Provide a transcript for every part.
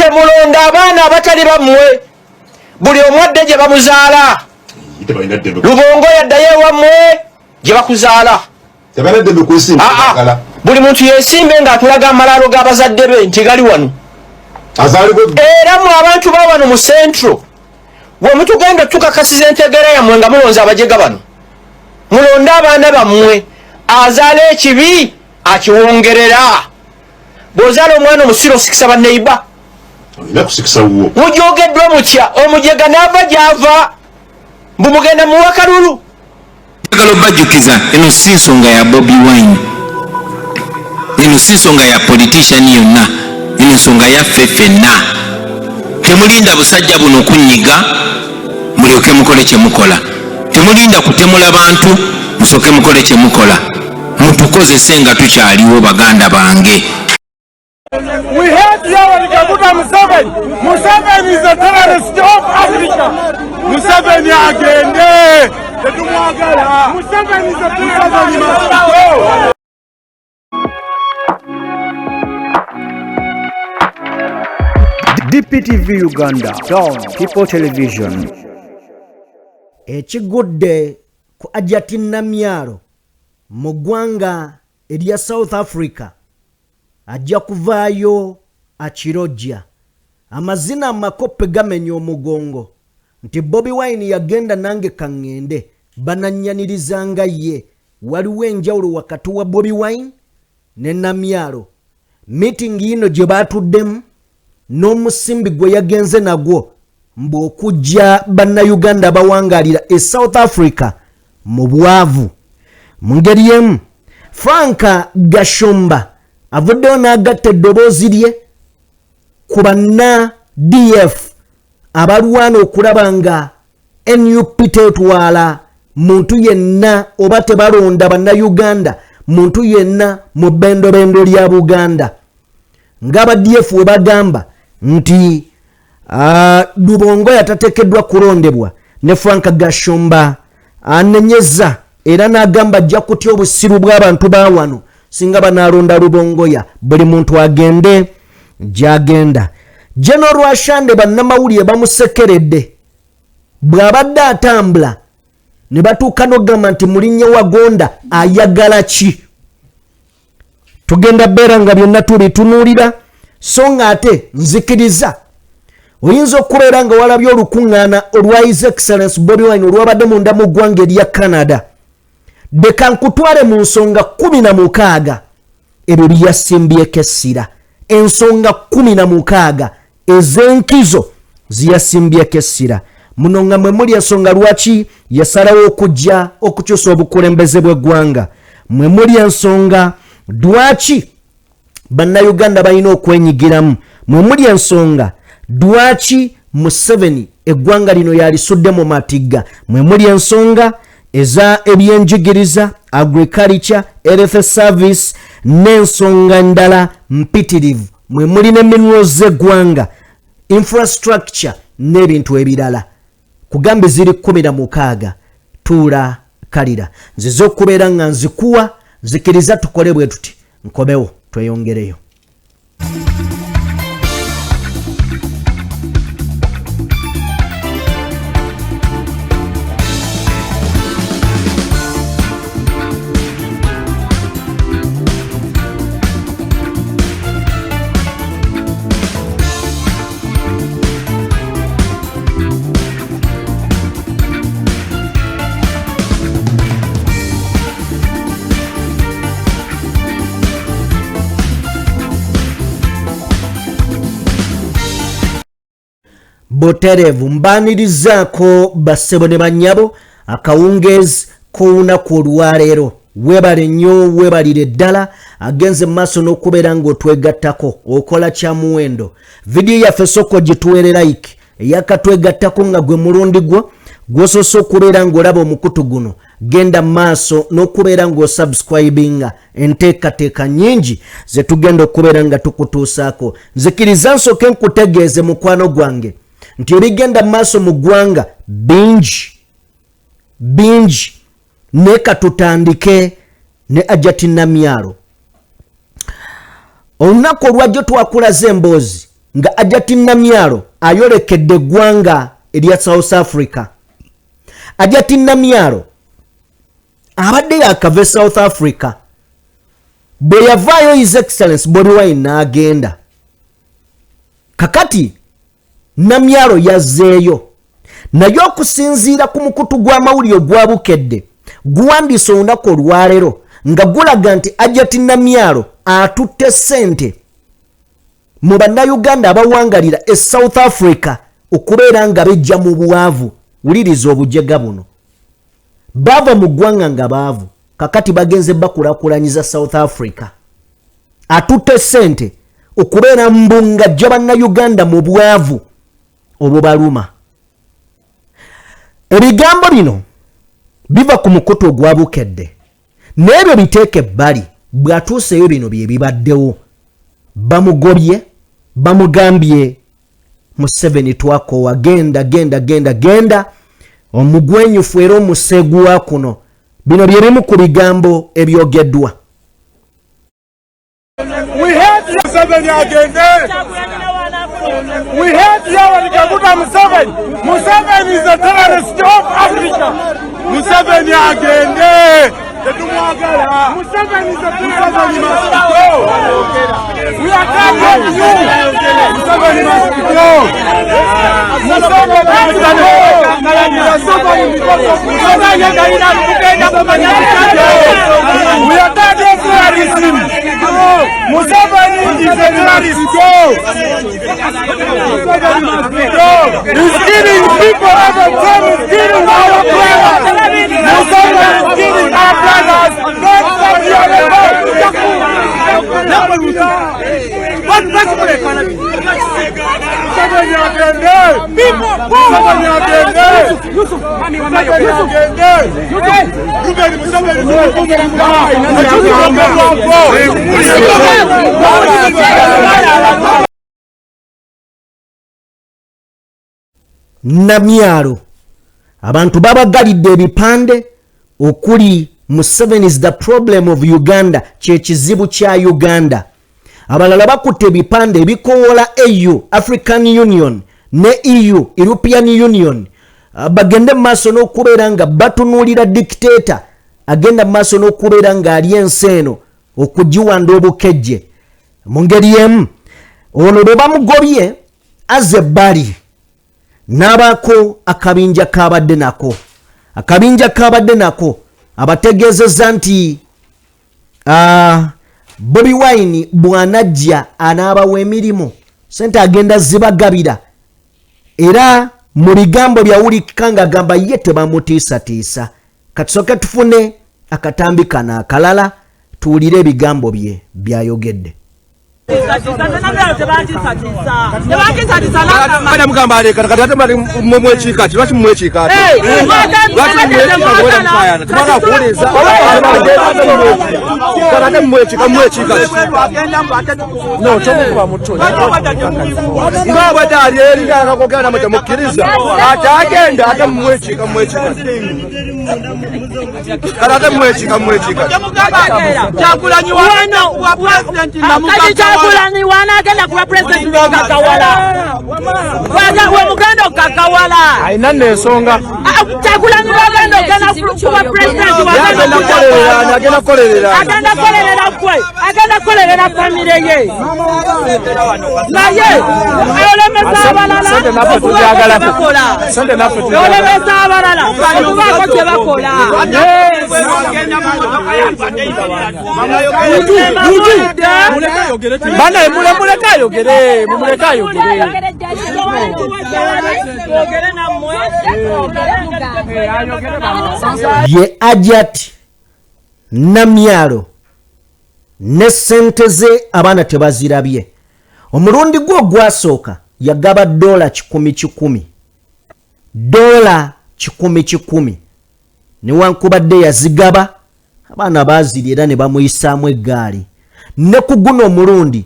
Temulonda abaana abatali bammwe, buli omu adde gye bamuzaala. Lubongo yaddayo ewammwe gye bakuzaala. Buli muntu yesimbe ng'atulaga amalaalo g'abazadde be nti gali wano. Era mwe abantu ba wano mu Central, we mutugenda tukakasiza entegeera yammwe nga mulonze abajega bano. Mulonde abaana bammwe, azaala ekibi akiwongerera. Bw'ozaala omwana omusiro osikisa banneiba, mujogeddwa mutya? Omujega n'ava gy'ava mbu mugenda muwa kalulu. Njagala obajjukiza, eno si nsonga ya Bobi Wine, eno si nsonga ya politician yonna, eno nsonga yaffe ffenna. Temulinda busajja buno kunyiga mulyoke mukole kye mukola. Temulinda kutemula bantu musooke mukole kye mukola. Mutukozese nga tukyaliwo, baganda bange. We hate Yoweri Kaguta Museveni. Museveni is a terrorist of Africa. Museveni agende. Tetumwagala. Museveni is a terrorist. Must go. DPTV Uganda, Dawn People Television. Ekigudde ku Ajati Namyalo mu ggwanga erya South Africa ajja kuvaayo akirojja. Amazina amakoppe gamenya omugongo nti Bobi Wine yagenda nange kaŋŋende banannyaniriza nga ye. Waliwo enjawulo wakati wa Bobi Wine ne Namyalo. Meeting yino gye baatuddemu n'omusimbi gwe yagenze nagwo mbu okujja bannayuganda abawangalira e South Africa mu bwavu. Mu ngeri y'emu, Frank Gashumba avuddeyo n'agatta eddoboozi lye ku banna DF abalwana okulaba nga NUP tetwala muntu yenna oba tebalonda bannayuganda muntu yenna mu bbendobendo lya Buganda. Ng'aba DF we bagamba nti Lubongo yatateekeddwa kulondebwa, ne Frank Gashumba anenyeza era n'agamba ajja kutya obusiru bw'abantu ba wano singa banaalonda Lubongoya. Buli muntu agende gy'agenda. General Rwashande bannamawulire bamusekeredde bw'abadde atambula ne batuuka n'okugamba nti mulinnya wagonda ayagala ki. Tugenda beera nga byonna tubitunuulira, so nga ate nzikiriza oyinza okubeera nga walabye olukuŋŋaana olwa His Excellence Bobi Wine olwabadde munda mu ggwanga erya Canada. Deka nkutwale mu nsonga 16 ebyo byeyasimbyeko essira, ensonga 16 ez'enkizo ziyasimbyeko essira muno, nga mwe muli ensonga lwaki yasalawo okujja okukyusa obukulembeze bw'eggwanga, mwe muli ensonga lwaki bannayuganda balina okwenyigiramu, mwe muli ensonga lwaki Museveni eggwanga lino yalisudde mu matigga, mwe muli ensonga eza ebyenjigiriza, agriculture, health service n'ensonga ndala mpitirivu, mwe muli ne minerals z'eggwanga, infrastructure n'ebintu ebirala. Kugambe ziri 16. Tuula kalira nzize okubeera nga nzikuwa. Nzikiriza tukole bwe tuti, nkomewo tweyongereyo. Butereevu mbaanirizaako bassebo ne bannyabo akawungeezi k'olunaku olwaleero. Weebale nnyo, weebalire ddala agenze mu maaso n'okubeera ng'otwegattako. Okola kya muwendo. Vidiyo yaffe sooka ogituweere like. Eyakatwegattako nga gwe mulundi gwo gw'osoose okubeera ng'olaba omukutu guno, genda mu maaso n'okubeera ng'osubscribinga. Enteekateeka nnyingi ze tugenda okubeera nga tukutuusaako. Nzikiriza nsooke nkutegeeze mukwano gwange nti ebigenda mu maaso mu ggwanga bingi bingi, naye katutandike ne Ajati Namyalo. Olunaku olwajjo twakulaze emboozi nga Hajati Namyalo ayolekedde eggwanga erya South Africa. Hajati Namyalo abadde yakava e South Africa, bwe yavaayo His Excellence Bobi Wine n'agenda. Kakati Namyalo yazzeeyo, naye okusinziira ku mukutu gw'amawulire ogwa Bukedde guwandiise olunaku olwaleero nga gulaga nti Hajati Namyalo atutte ssente mu bannayuganda abawangalira e South Africa okubeera nga bejja mu bwavu. Wuliriza obujega buno. Baava mu ggwanga nga baavu, kakati bagenze bakulaakulanyiza South Africa. Atutte ssente okubeera mbu nga ajja bannayuganda mu bwavu obubaluma. Ebigambo bino biva ku mukutu ogwa Bukedde, n'ebyo biteeka ebbali. Bw'atuuseeyo bino bye bibaddewo, bamugobye, bamugambye Museveni twakoowa, genda genda genda genda, omugwenyufu era omuseegu wa kuno. Bino bye bimu ku bigambo ebyogeddwa. We hate Museveni agende. We hate Yoweri Kaguta Museveni. Museveni is a terrorist of Africa. Museveni agende. Tetumwagala. Museveni is a terrorist. Must go. We are tired of you. Museveni must go. Museveni must go. We are suffering because of Museveni. Museveni must go. We are tired of terrorism. Museveni is a terrorist. Go. Museveni must go. He's killing people every time. He's killing our brothers. Museveni is killing our brothers. Don't stop your Museveni agende. Museveni agende. Museveni agende. Ruben Museveni. Namyalo abantu babagalidde ebipande okuli Museveni is the problem of Uganda, kyekizibu kya Uganda. Abalala bakutte ebipande ebikowoola AU, African Union, ne EU, European Union, bagende mu maaso n'okubeera nga batunuulira dictator agenda mu maaso n'okubeera ng'ali ensi eno okugiwanda obukejje. Mu ngeri emu ono bwe bamugobye azza ebbali n'abaako akabinja kabadde nako, akabinja kabadde nako abategeezezza nti Bobi Wine bw'anajja anaabawa emirimu, sente agenda zibagabira. Era mu bigambo byawulikika ng'agamba ye tebamutiisatiisa. Katusooke tufune akatambi kano akalala tuwulire ebigambo bye byayogedde. Mugamba aleka kati ate mumwekiika ki? Lwaki mumwekiika ate? Lwaki mumwekiika ng'obwedda mukaayana? Temwagala kuwuliriza. Kati ate mumwekiika mumwekiika ki? No, kyomukuba muto. Nga obwedda ali eri ng'akakwogera namwe temukkiriza. Ate agenda ate mumwekiika mumwekiika ki? Kati ate mumwekiika mumwekiika ki? Kati Kyagulanyi wanagenda kuba president ng'ogagawala, wemugenda okugagawala. Alina nno ensonga. Kyagulanyi wagenda ogenda kuba president. Agenda kukolerera ani? Agenda kukolerera ani? Agenda kukolerera gwe, agenda kukolerera famire ye, naye olemesa abalala Sente naffe okubaako tuzaagalako. kye bakola. Sente naffe tuzaagalako. Olemesa abalala okubaako kye bakola. Bana, muleke ayogere, mumuleke ayogere. Twogere nammwe. Ye Hajat Namyalo ne ssente ze abaana tebazirabye. Omulundi gwe ogwasooka yagaba $100 100, $100 100, newankubadde yazigaba abaana baaziri era ne bamuyisaamu eggaali. Ne ku guno omulundi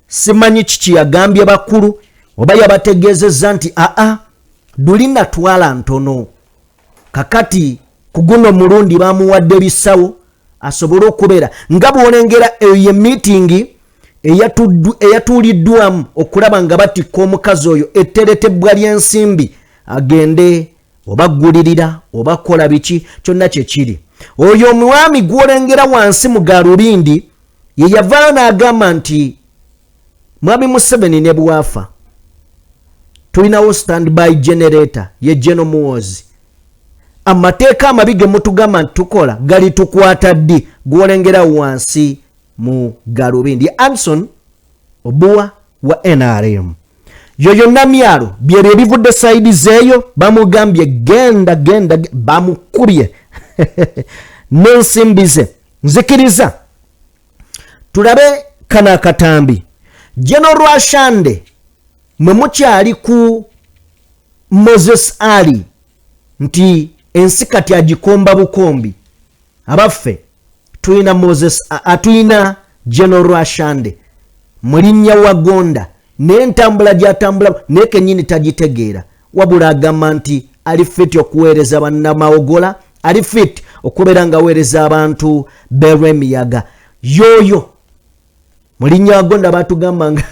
simanyi kiki yagambye bakulu oba yabategeezezza nti aa duli natwala ntono. Kakati ku guno mulundi bamuwadde bisawo asobole okubeera nga bw'olengera. Eyo ye meeting Eyatuuliddwamu okulaba nga batikka omukazi oyo etteretebbwa ly'ensimbi agende obaggulirira oba kola biki kyonna kye kiri. Oyo omwami gw'olengera wansi mu galubindi ye yavaayo n'agamba nti Mwami Museveni ne bw'afa tulinawo standby generator ye General Muhoozi. Amateeka amabi ge mutugamba nti tukola galitukwata ddi? Gw'olengera wansi mu galubindi Anson Obua wa NRM. Yoyo Namyalo byebyo ebivudde sayidi zeeyo, bamugambye genda genda, bamukubye n'ensimbi ze. Nzikiriza tulabe kano akatambi. General Rwashande mwe mukyali ku Moses Ali nti ensi kati agikomba bukombi. Abaffe tulina Moses, atulina General Rwashande mulinnya wa Gonda, n'entambula gy'atambula naye kennyini tagitegeera, wabula agamba nti ali fit okuweereza bannamawogola, ali fit okubeera nga aweereza abantu b'Erwemiyaga. Yoyo mulinnya wa Gonda batugamba nga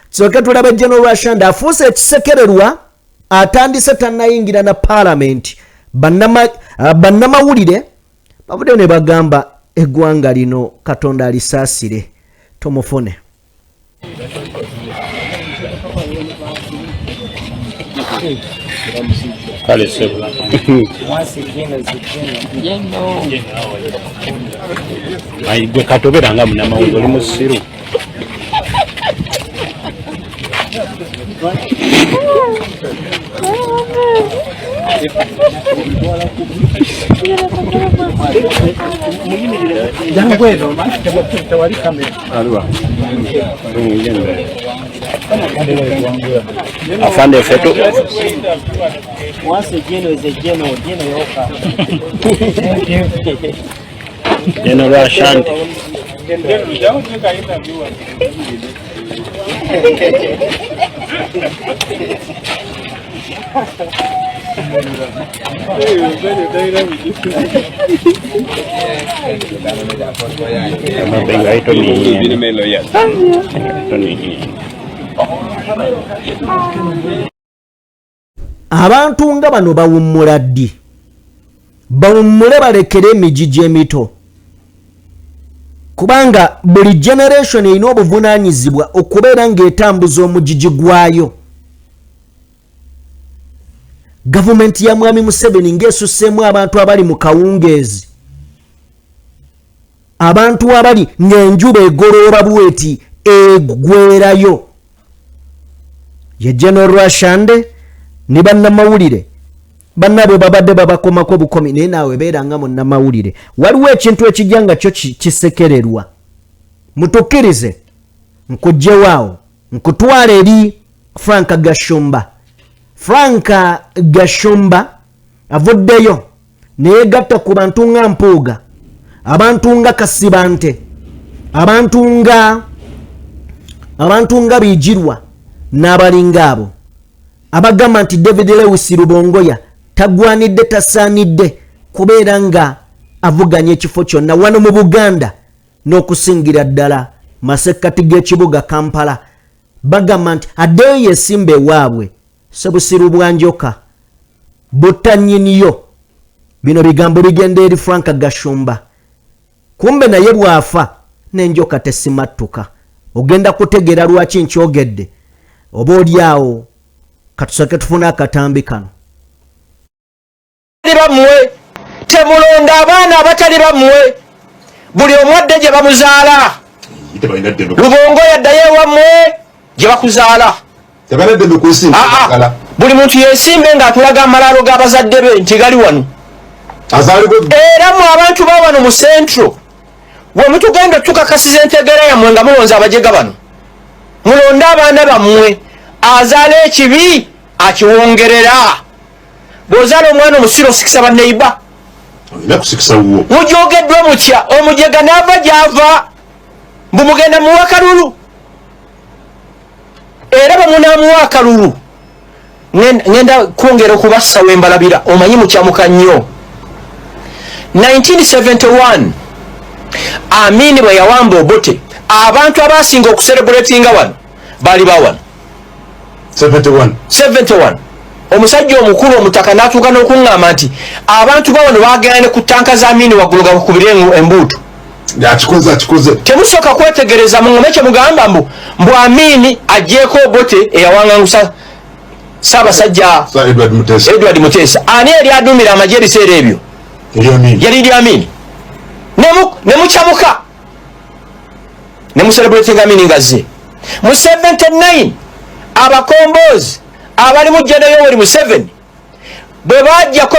tusooke tulabe General Rwashande afuuse ekisekererwa, atandise tannayingira na paalamenti. Bannamawulire bavuddeyo ne bagamba eggwanga lino Katonda alisaasire, tumufune. Kale ssebo. Ayi gwe katobera nga munnamawulire oli musiru. Afande fetu. Once a general is a general, general yoka. General Ashanti. Abantu nga bano bawummula ddi? Bawummule balekere emigigi emito, kubanga buli generation erina obuvunaanyizibwa okubeera ng'etambuza omugigi gwayo. Gavumenti ya Mwami Museveni ng'esusseemu abantu abali mu kawungeezi, abantu abali ng'enjuba egolooba bweti eggwerayo. Ye General Rwashande ne bannamawulire bannaabwe babadde babakomako bukomi, naye naawe beera nga munnamawulire. Waliwo ekintu ekijja nga kyo kisekererwa. Mutukkirize nkuggyewo nkutwala eri Frank Gashumba. Frank Gashumba avuddeyo neyegatta ku bantu nga Mpuuga, abantu nga Kasibante, abantu nga Bijirwa n'abalinga abo abagamba nti David Lewis Rubongoya tagwanidde, tasaanidde kubeera nga avuganya ekifo kyonna wano mu Buganda n'okusingira ddala masekkati g'ekibuga Kampala. Bagamba nti addeyo yesimba ewaabwe, sebusiru bwa njoka butta nnyiniyo. Bino bigambo bigenda eri Frank Gashumba. Kumbe naye bw'afa n'enjoka tesimattuka. Ogenda kutegeera lwaki nkyogedde. Oba oli awo katusooke tufune akatambi kano. Bammwe temulonda abaana abatali bammwe, buli omwadde gye bamuzaala. Lubongo yaddayo ewammwe gye bakuzaala. Buli muntu yesimbe ng'atulaga amalaalo g'abazadde be nti gali wano. Era mwe abantu ba wano mu Central we mutugenda tukakasiza entegeera yammwe nga mulonze abajega bano. Mulonde abaana bammwe, azaala ekibi akiwongerera. Bw'ozaala omwana omusiro osikisa banneiba. Mujogeddwa mutya? Omujega n'ava gy'ava mbu mugenda muwa kalulu, era bwe munaamuwa akalulu ngenda kwongera okubassa we mbalabira. Omanyi mukyamuka nnyo. 1971 Amini bwe yawamba Obote, Abantu abasinga okucelebratinga wano baali ba wano. 71. 71. Omusajja omukulu omutaka n'atuuka n'okuŋŋamba nti abantu ba wano baagenda ne ku ttanka za Amini waggulu nga bakubire embuutu. Akikoze, akikoze. Temusooka kwetegereza, muŋŋome kye mugamba mbu Amini aggyeeko Obote eyawangangusa Ssaabasajja Sir Edward Mutesa. Edward Mutesa. Ani yali aduumira amagye ebiseera ebyo? Idi Amin. Yali Idi Amin. Ne mukyamuka ne mucelebratinga Amini nga azze. Mu 79 abakomboozi abali mu General Yoweri Museveni bwe bajjako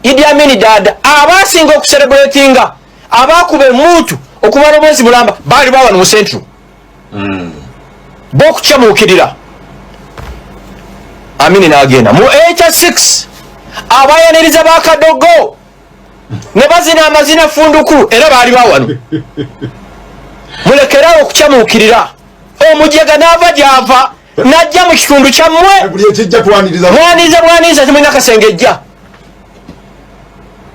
Idi Amin Dada, abasinga okucelebratinga abakuba emuntu okumala omwezi mulamba baali bawano mu Central. B'okukyamuukirira Amini n'agenda. Mu 86 abayaniriza ba Kadogo ne bazina amazina funduku era baali bawano. Mulekerawo okukyamuukirira. Omujega n'ava gy'ava n'ajja mu kitundu kyammwe. Buli ekijja twaniriza. Mwaniriza bwaniriza, temulina kasengejja.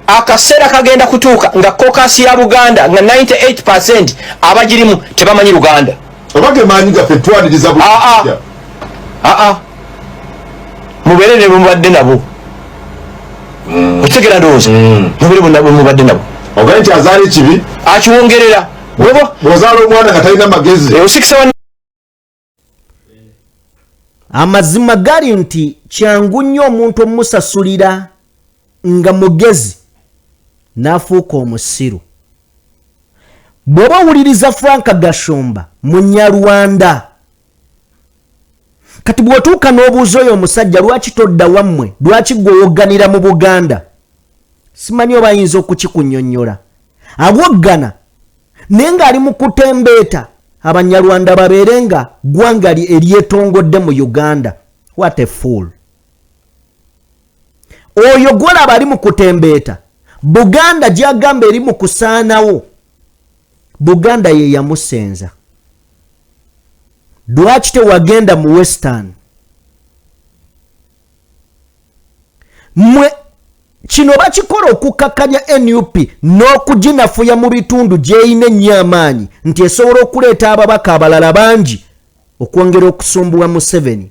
Akaseera kagenda kutuuka nga caucus ya Buganda nga 98% abagirimu tebamanyi Luganda. Oba ge maanyi gaffe twaniriza buli kijja. Mubeere ne bwe mubadde nabo. Okitegera ndowooza? Mubeere bwe mubadde nabo. Ogaye nti azaala ekibi akiwongerera. Bw'ozaala omwana nga talina magezi. Osikisa wa Amazima gali nti kyangu nnyo omuntu omusasulira nga mugezi n'afuuka omusiru. Bw'oba owuliriza Frank Gashumba Munyarwanda, kati bw'otuuka n'obuuza oyo omusajja lwaki todda wammwe, lwaki gwe owogganira mu Buganda, simanyi oba ayinza okukikunnyonnyola. Awoggana naye ng'ali mu kutembeeta Abanyarwanda babeere nga ggwanga eryetongodde mu Uganda. What a fool! Oyo gwolaba ali mu kutembeeta Buganda gy'agamba eri mu kusaanawo, Buganda ye yamusenza. Lwaki tewagenda mu Western? Mwe kino bakikola okukakkanya NUP n'okuginafuya mu bitundu gy'eyina ennyo amaanyi nti esobola okuleeta ababaka abalala bangi okwongera okusumbuwa Museveni.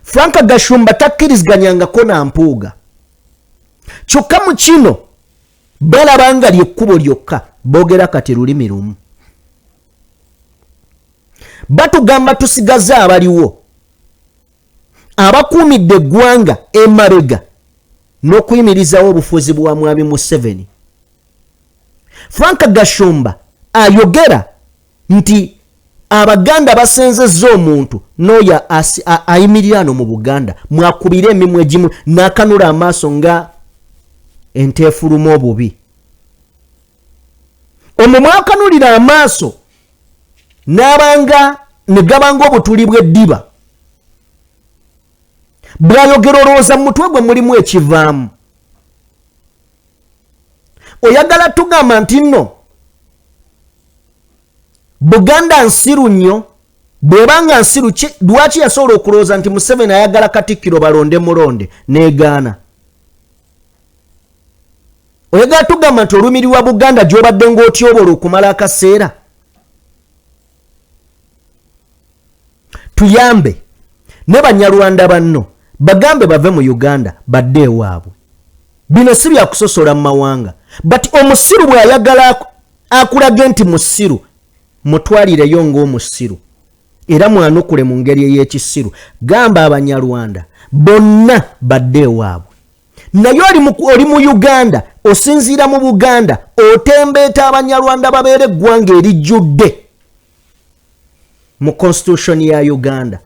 Frank Gashumba takkiriziganyangako na Mpuuga, kyokka mu kino balaba nga lyekkubo lyokka boogera kati lulimi lumu. Batugamba tusigaze abaliwo abakuumidde eggwanga emabega n'okuyimirizawo obufuzi bwa Mwami Museveni. Frank Gashumba ayogera nti Abaganda basenzezza omuntu n'oyo ayimirira ano mu Buganda mwakubira emimwa egimu n'akanula amaaso nga ente efuluma obubi. Omwo mwakanulira amaaso n'abanga ne gabanga obutuli bw'eddiba. Bw'ayogera olowooza mu mutwe gwe mulimu ekivaamu. Oyagala tugamba nti nno Buganda nsiru nnyo. Bw'ebanga nsiru, lwaki yasobola okulowooza nti Museveni ayagala Katikkiro balonde mulonde n'egaana? Oyagala tugamba nti olumirirwa Buganda gy'obadde ng'otyobola okumala akaseera? Tuyambe ne Banyarwanda banno bagambe bave mu Uganda badde ewaabwe. Bino si byakusosola mu mawanga, but omusiru bw'ayagala akulage nti musiru, mutwalireyo ng'omusiru era mwanukule mu ngeri ey'ekisiru. Gamba Abanyarwanda bonna badde ewaabwe, naye oli mu Uganda, osinziira mu Buganda otembeeta Abanyarwanda babeere eggwanga erijjudde mu constitution ya Uganda.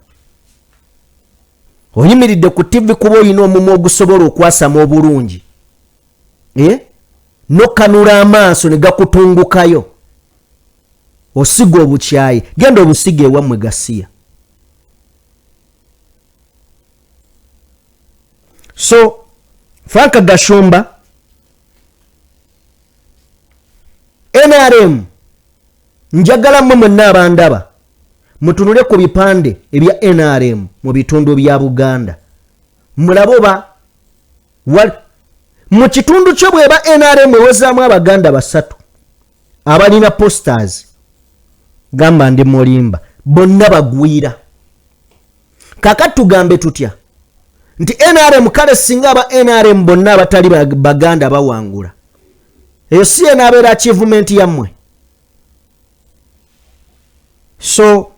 Oyimiridde ku TV kuba olina omumwa ogusobola okwasama obulungi, Nokanula amaaso ne gakutungukayo, osiga obukyayi. Genda obusiga ewammwe, gasiya. So Frank Gashumba, NRM, njagala mmwe mwenna abandaba mutunule ku bipande ebya NRM mu bitundu bya Buganda, mulabe oba mu kitundu kyo bw'eba NRM ewezaamu Abaganda 3 abalina posters. Gamba ndi mulimba, bonna bagwira. Kakati tugambe tutya nti NRM, kale singa aba NRM bonna abatali Baganda bawangula, eyo si enaabeera achievement yammwe? So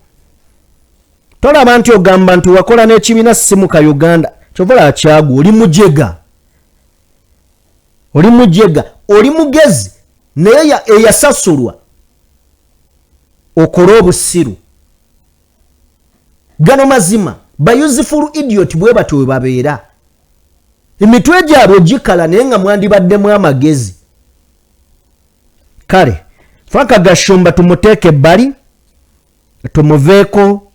tolaba nti ogamba nti wakola n'ekibiina Simuka Uganda. Kyova olaba Kyagu oli mujega, oli mujega, oli mugezi naye eyasasulwa okole obusiru. Gano mazima, ba useful idiot bwe batyo we babeera, emitwe gyabwe gikala naye nga mwandibaddemu amagezi. Kale Frank Gashumba tumuteeke ebbali, tumuveeko,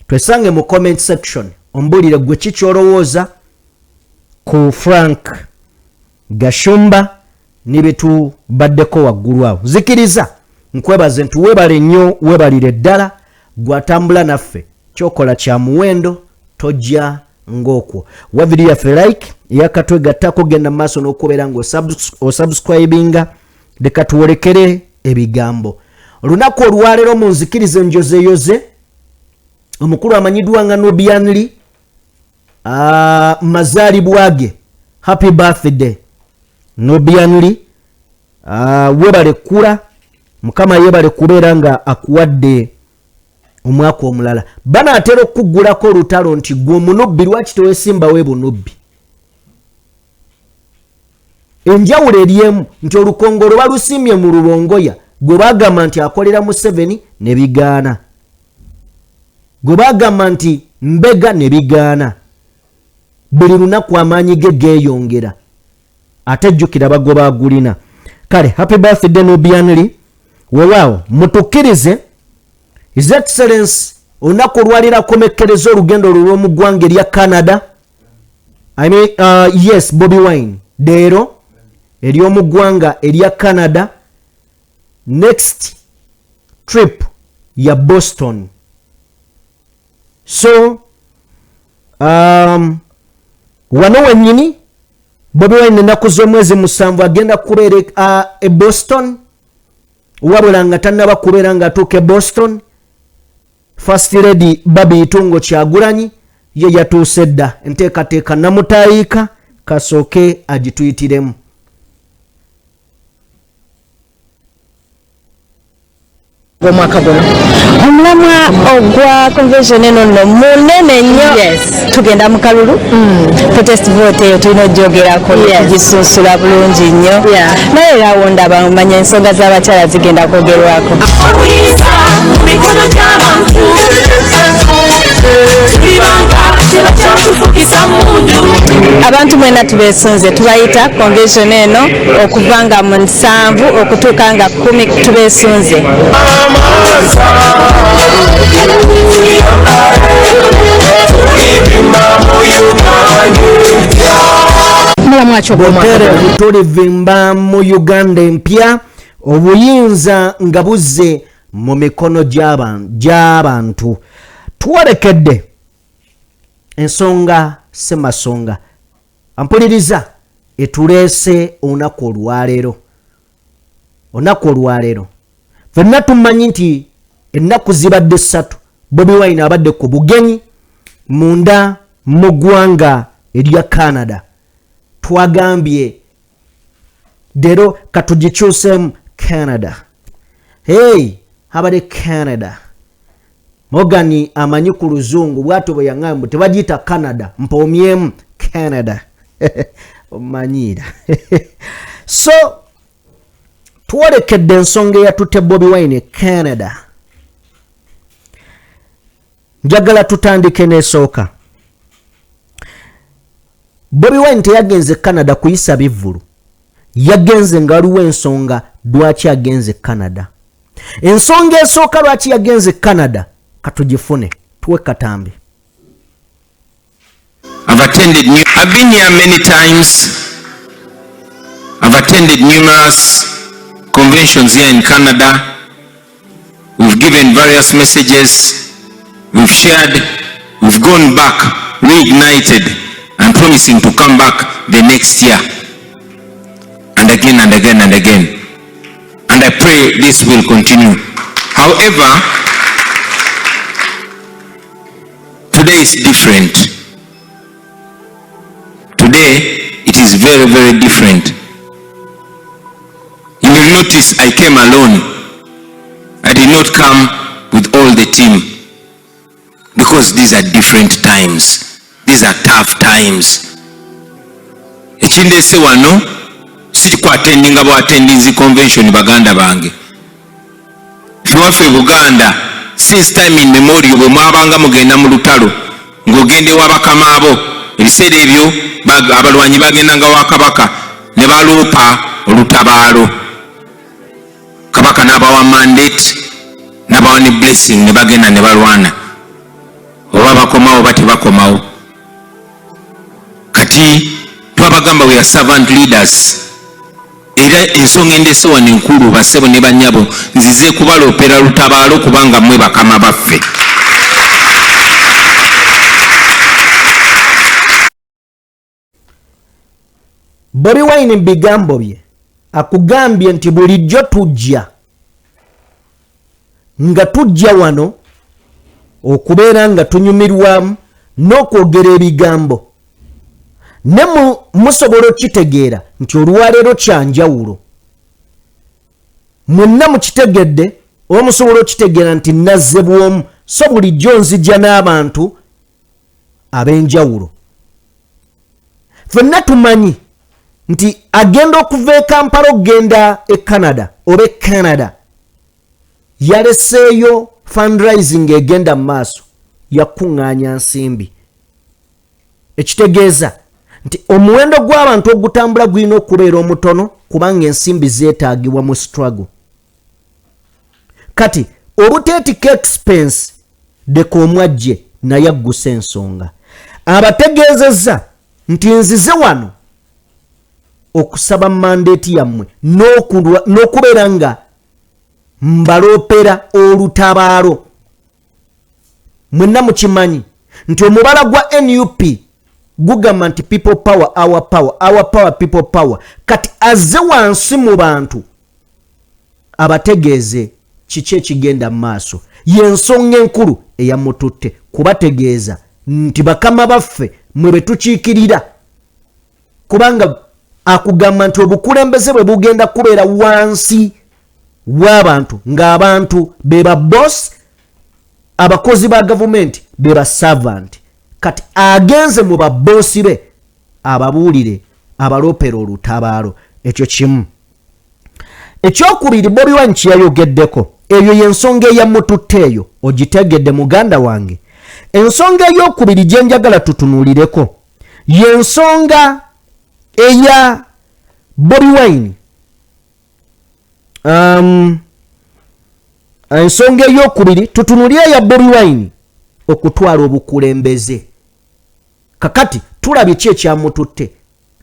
twesange mu comment section, ombulire gwe ki kyolowooza ku Frank Gashumba ne byetubaddeko waggulu awo. Nzikiriza nkwebaze nti weebale nnyo, weebalire ddala gwatambula naffe, kyokola kya muwendo, tojja ng'okwo wa vidiyo yaffe like yakatwegattako, genda mu maaso n'okubeera ng'osubscribinga. Leka tuwolekere ebigambo olunaku olwaleero. Munzikirize njozeyoze omukulu amanyiddwa nga Nubian Li, mazaalibwa ge. Happy birthday, Nubian Li. Webale kkula, Mukama yebale kubeera nga akuwadde omwaka omulala. Banaatera okuggulako olutalo nti gwe omunubbi, lwaki tewesimbawo ebunubbi? Enjawulo eri emu nti olukongolo balusimbye mu Lubongoya gwe bagamba nti akolera Museveni ne bigaana, gwe bagamba nti mbega ne bigaana. Buli lunaku amaanyi ge geeyongera, ate jjukira bagoba agulina. Kale happy birthday, Nubian Li. Weewaawo mutukkirize His Excellence olunaku olwaliro akomekkereza olugendo olwo lw'omu ggwanga erya Canada. I mean, yes, Bobi Wine leero ery'omu ggwanga erya Canada, next trip ya Boston. So wano wennyini Bobi Wine ennaku z'omwezi 7 agenda kubeera e Boston. Wabula nga tannaba kubeera ng'atuuka e Boston, First Lady Barbie Itungo Kyagulanyi ye yatuuse dda, enteekateeka namutayiika kasooke agituyitiremu. Omwaka guno omulamwa ogwa convention eno nno munene nnyo. Tugenda mu kalulu, protest vote eyo tulina ogyogerako, tugisunsula bulungi nnyo. Naye era awo ndaba manya ensonga z'abakyala zigenda kwogerwako. Obuyinza mu mikono gy'abantu, tulibanga tebakyatufukisa mundu. Abantu mwena tubesunze, tubayita convention eno okuva nga mu 7 okutuuka nga 10, tubesunze. Butereevu tulivimba mu Uganda empya, obuyinza nga buzze mu mikono gy'abantu. Twolekedde ensonga semasonga ampuliriza etuleese olunaku olwaleero. Olunaku olwaleero ffenna tumanyi nti ennaku zibadde 3 Bobi Wine abadde ku bugenyi munda mu ggwanga erya Canada. Twagambye leero katugikyuseemu Canada. Hey, abadde Canada. Morgan amanyi ku luzungu, bwatyo bwe yaŋŋamba tebagiyita Canada, mpoomyemu Canada, omanyiira. So twolekedde ensonga eyatutte Bobi Wine Canada. Njagala tutandike n'esooka. Bobi Wine teyagenze Canada kuyisa bivvulu, yagenze nga waliwo ensonga lwaki agenze Canada. Ensonga esooka lwaki yagenze Canada katugifune, tuwe katambi. I've been here many times. I've attended numerous conventions here in Canada. We've given various messages. We've shared. We've gone back, reignited, and promising to come back the next year. And again and again and again. And I pray this will continue. However, today is different. Today it is very, very different. You will notice I came alone. I did not come with all the team because these are different times. These are tough times. Ekindeese wano si kwattendinga bwattendinzi convention. Baganda bange, fewaffe Buganda, since time immemorial, bwe mwabanga mugenda mu lutalo ng'ogenda ewa bakama abo, ebiseera ebyo abalwanyi bagendanga wa kabaka ne baloopa olutabaalo, kabaka n'abawa mandate, n'abawa ne blessing, ne bagenda ne balwana, oba bakomawo oba tebakomawo. Kati twabagamba, we are servant leaders. Era ensonga endese wano enkulu, bassebo ne bannyabo, nzize kubaloopera lutabaalo kubanga mmwe bakama baffe. Bobi Wine mu bigambo bye akugambye nti bulijjo tujja nga tujja wano okubeera nga tunyumirwamu n'okwogera ebigambo, ne musobola okitegeera nti olwaleero kyanjawulo. Mwenna mukitegedde oba musobola okitegeera nti nazze bwomu, so bulijjo nzijja n'abantu ab'enjawulo. Ffenna tumanyi nti agenda okuva e Kampala okugenda e Canada oba e Canada, yaleseeyo fundraising egenda mu maaso, yakuŋŋaanya nsimbi, ekitegeeza nti omuwendo gw'abantu ogutambula gulina okubeera omutono kubanga ensimbi zeetaagibwa mu struggle. Kati obuteetika expense, deka omwajje naye aggusa ensonga. Abategeezezza nti nzize wano okusaba mandate yammwe n'okubeera nga mbaloopera olutabaalo. Mwenna mukimanyi nti omubala gwa NUP gugamba nti people power, our power, our power, people power. Kati azze wansi mu bantu abategeeze kiki ekigenda mu maaso. Y'ensonga enkulu eyamututte, kubategeeza nti bakama baffe mwe be tukiikirira, kubanga akugamba nti obukulembeze bwe bugenda kubeera wansi w'abantu, ng'abantu be ba boss, abakozi ba gavumenti be ba servant. Kati agenze mu baboosi be ababuulire, abaloopera olutabaalo. Ekyo kimu. Ekyokubiri, Bobi Wine kyeyayogeddeko, eyo yensonga eyamututte, eyo ogitegedde muganda wange. Ensonga eyokubiri gye njagala tutunuulireko yensonga eya Bobi Wine, ensonga eyokubiri tutunulire eya Bobi Wine okutwala obukulembeze. Kakati tulabye ki ekyamututte.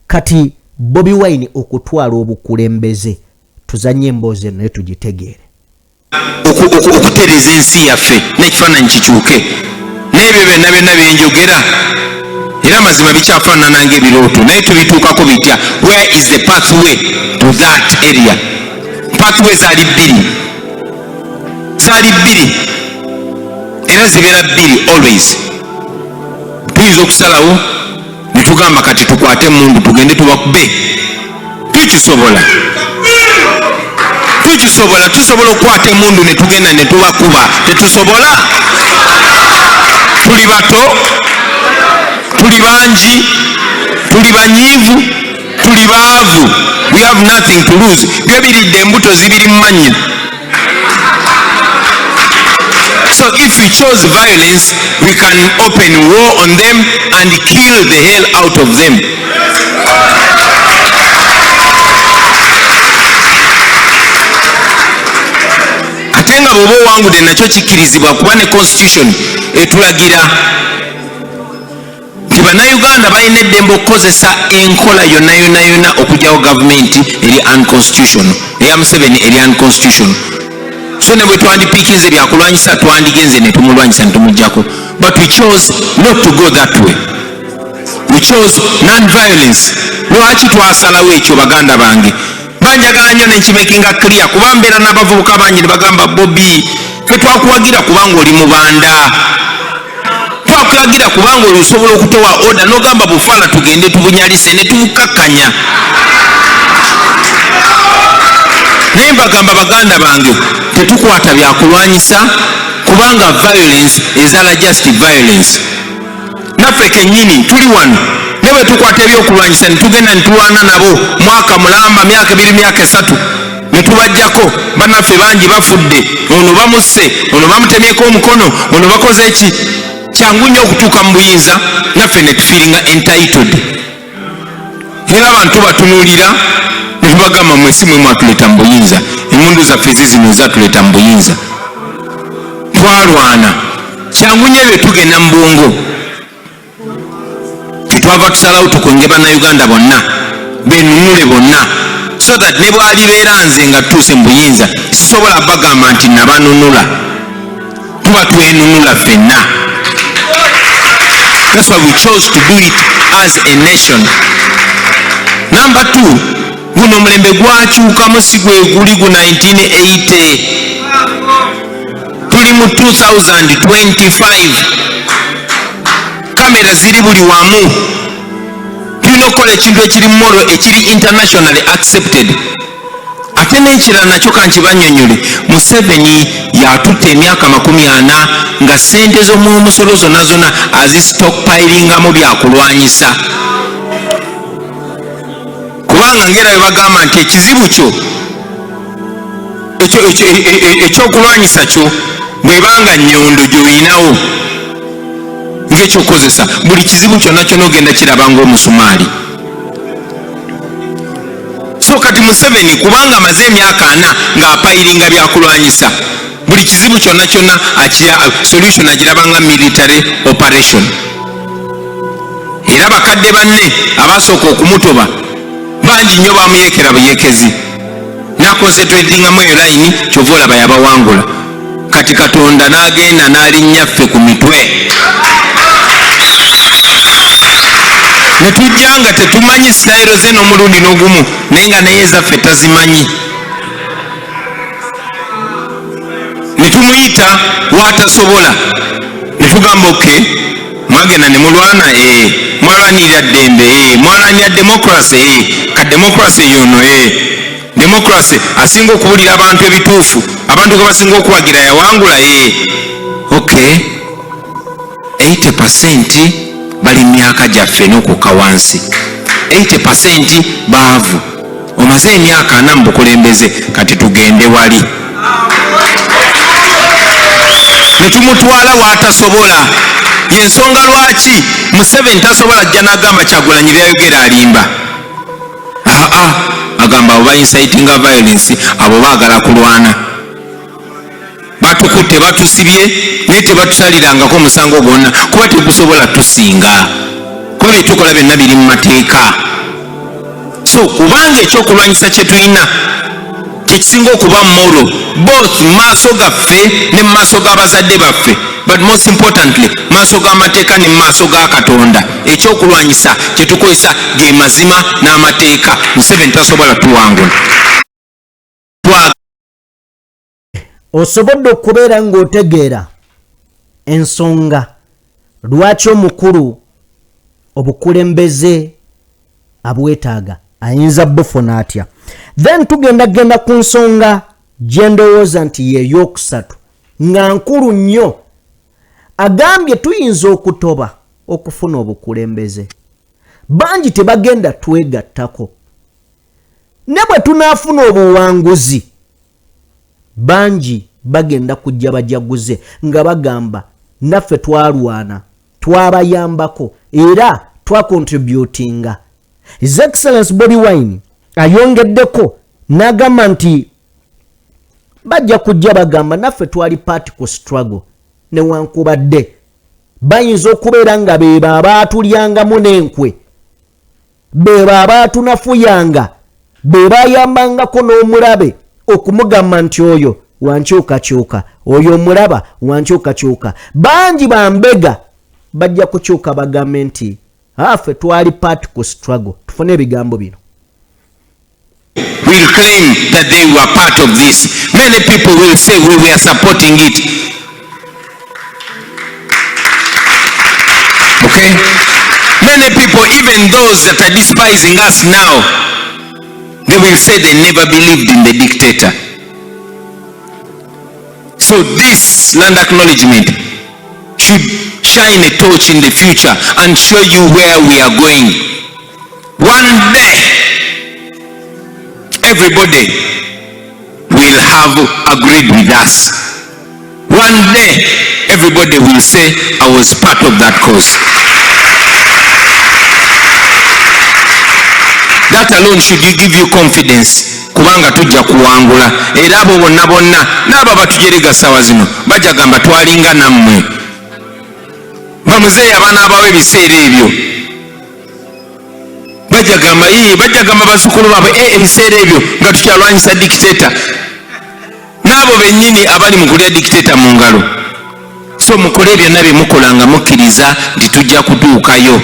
Kati Bobi Wine okutwala obukulembeze, tuzanye emboozi eno naye tugitegeere. Okutereeza ensi yaffe n'ekifaananyi kikyuke, n'ebyo byonna byonna byenjogera era amazima bikyafaanana ng'ebirooto, naye tubituukako bitya? Where is the pathway to that area? Pathway zaali bbiri, zaali bbiri era zibeera bbiri always. Tuyinza okusalawo ne tugamba kati tukwate emundu tugende tubakube. Tukisobola, tukisobola, tusobola okukwata emundu ne tugenda ne tubakuba. Tetusobola? Tuli bato, tuli bangi, tuli banyiivu, tuli baavu. We have nothing to lose. Byo biridde embuto zibiri mu mannyo. So if we chose violence, we can open war on them and kill the hell out of them. Ate nga bw'oba owangudde, nakyo kikkirizibwa, kuba ne constitution etulagira nti Bannayuganda balina eddembe okukozesa enkola yonna yonna yonna okugyawo gavumenti eri unconstitutional. Eya Museveni eri unconstitutional, so ne bwe twandipiikinze byakulwanyisa, twandigenze ne tumulwanyisa ne tumugjako. But we chose not to go that way. We chose non-violence. Lwaki twasalawo ekyo, baganda bange? Banjagala nnyo nenkimakinga clear, kuba mbeera n'abavubuka bangi ne bagamba, "Bobi, fe twakuwagira kubanga oli mubanda, twakulagira kubanga oli osobola okutowa order n'ogamba bufala tugende tubunyalise ne tubukakkanya." Naye mbagamba, baganda bange, tetukwata byakulwanyisa, kubanga violence ezaala just violence. Naffe kennyini tuli wano, ne bwe tukwata ebyokulwanyisa ne tugenda ne tulwana nabo mwaka mulamba, myaka 2, myaka 3, ne tubajjako, bannaffe bangi bafudde, ono bamusse, ono bamutemyeko omukono, ono bakoze eki. Kyangu nnyo okutuuka mu buyinza naffe ne tufeelinga entitled, era abantu batunuulira ne tubagamba, "Mwe si mwe mwatuleeta mu buyinza, emundu zaffe zizino ezatuleeta mu buyinza, twalwana." Kyangu nnyo ebyo tugenda mu bwongo. Tetwava tusalawo tukunge Bannayuganda bonna benunule bonna, so that ne bwalibeera nze nga tutuuse mu buyinza, sisobola bagamba nti nabanunula, tuba twenunula ffenna. That's why we chose to do it as a nation. Number two, guno omulembe gwakyukamu, si gwe guli gu 1980. Tuli mu 2025, kamera ziri buli wamu. Tulina okukola ekintu ekiri moral, ekiri internationally accepted. Ate n'ekirala nakyo kankibanyonyole, Museveni yatutta emyaka 40 nga sente z'omumusolo zonna zonna azistockpilingamu byakulwanyisa, kubanga ngera bwe bagamba nti ekizibu kyo ekyokulwanyisa kyo bwebanga nnyondo gy'oyinawo ng'ekyokukozesa, buli kizibu kyonna kyonna ogenda kiraba ng'omusumaali. So kati Museveni, kubanga amaze emyaka 40 ng'apilinga byakulwanyisa, buli kizibu kyonna kyonna solution agiraba nga military operation. Era bakadde banne abasooka okumutoba bangi nnyo bamuyekera buyekezi, naconcentratingamu eyo layini, kyova olaba yabawangula. Kati Katonda n'agenda n'alinnya ffe ku mitwe ne tujja nga tetumanyi sitayiro ze n'omulundi n'ogumu, naye nga naye ezaffe tazimanyi, ne tumuyita watasobola, ne tugamba, "Okay, mwagenda ne mulwana, ee, mwalwanirira ddembe, ee, mwalwanirira democracy, ee, ka democracy yono, ee, democracy asinga okuwulira abantu ebituufu, abantu ge basinga okuwagira yawangula, ee, okay, 80% bali myaka gyaffe n'okukka wansi, 80% baavu. Omaze emyaka 40 mu bukulembeze, kati tugende wali." Ne tumutwala w'atasobola. Yensonga lwaki Museveni tasobola jja n'agamba Kyagulanyi byayogera alimba. Aa, agamba abo baincitinga violence, abo baagala kulwana, batukutte, batusibye, naye tebatusalirangako omusango gwonna, kuba tegusobola tusinga, kuba byetukola byonna biri mu mateeka. So kubanga ekyokulwanyisa kye tulina kyekisinga okuba moral, both mu maaso gaffe ne mu maaso g'abazadde baffe, but most importantly maaso g'amateeka ne mu maaso ga Katonda, ekyokulwanyisa kyetukozesa ge mazima n'amateeka. Museveni tasobola tuwangula. Osobodde okubeera ng'otegeera ensonga lwaki omukulu obukulembeze abwetaaga, ayinza bufuna atya. Then tugenda genda ku nsonga gye ndowooza nti yeeyokusatu nga nkulu nnyo. Agambye tuyinza okutoba okufuna obukulembeze, bangi tebagenda twegattako, ne bwe tunaafuna obuwanguzi bangi bagenda kujja bajaguze nga bagamba naffe twalwana, twabayambako era twacontributinga. His Excellence Bobi Wine ayongeddeko n'agamba nti bajja kujja bagamba naffe twali part ku struggle, newankubadde bayinza okubeera nga beebo abaatulyangamu n'enkwe, beebo abaatunafuyanga, be bayambangako n'omulabe okumugamba nti oyo wankyukakyuka, oyo omulaba wankyukakyuka. Bangi bambega bajja kukyuka bagambe nti affe twali part ku struggle. Tufune ebigambo bino. will claim that they were part of this. Many people will say we were supporting it. Okay? Many people, even those that are despising us now, they will say they never believed in the dictator. So this land acknowledgement should shine a torch in the future and show you where we are going. One day, everybody will have agreed with us. One day, everybody will say, I was part of that cause. That alone should give you confidence, kubanga tujja kuwangula. Era abo bonna bonna n'abo abatujerega ssaawa zino bajja gamba twalinga nammwe. Bamuzeeyi abanaabawo ebiseera ebyo bajja gamba, ii, bajja gamba bazzukulu baabwe, ebiseera ebyo nga tukyalwanyisa dictator, n'abo bennyini abali mu kulya dictator mu ngalo. So mukole byonna bye mukola nga mukkiriza nti tujja kutuukayo,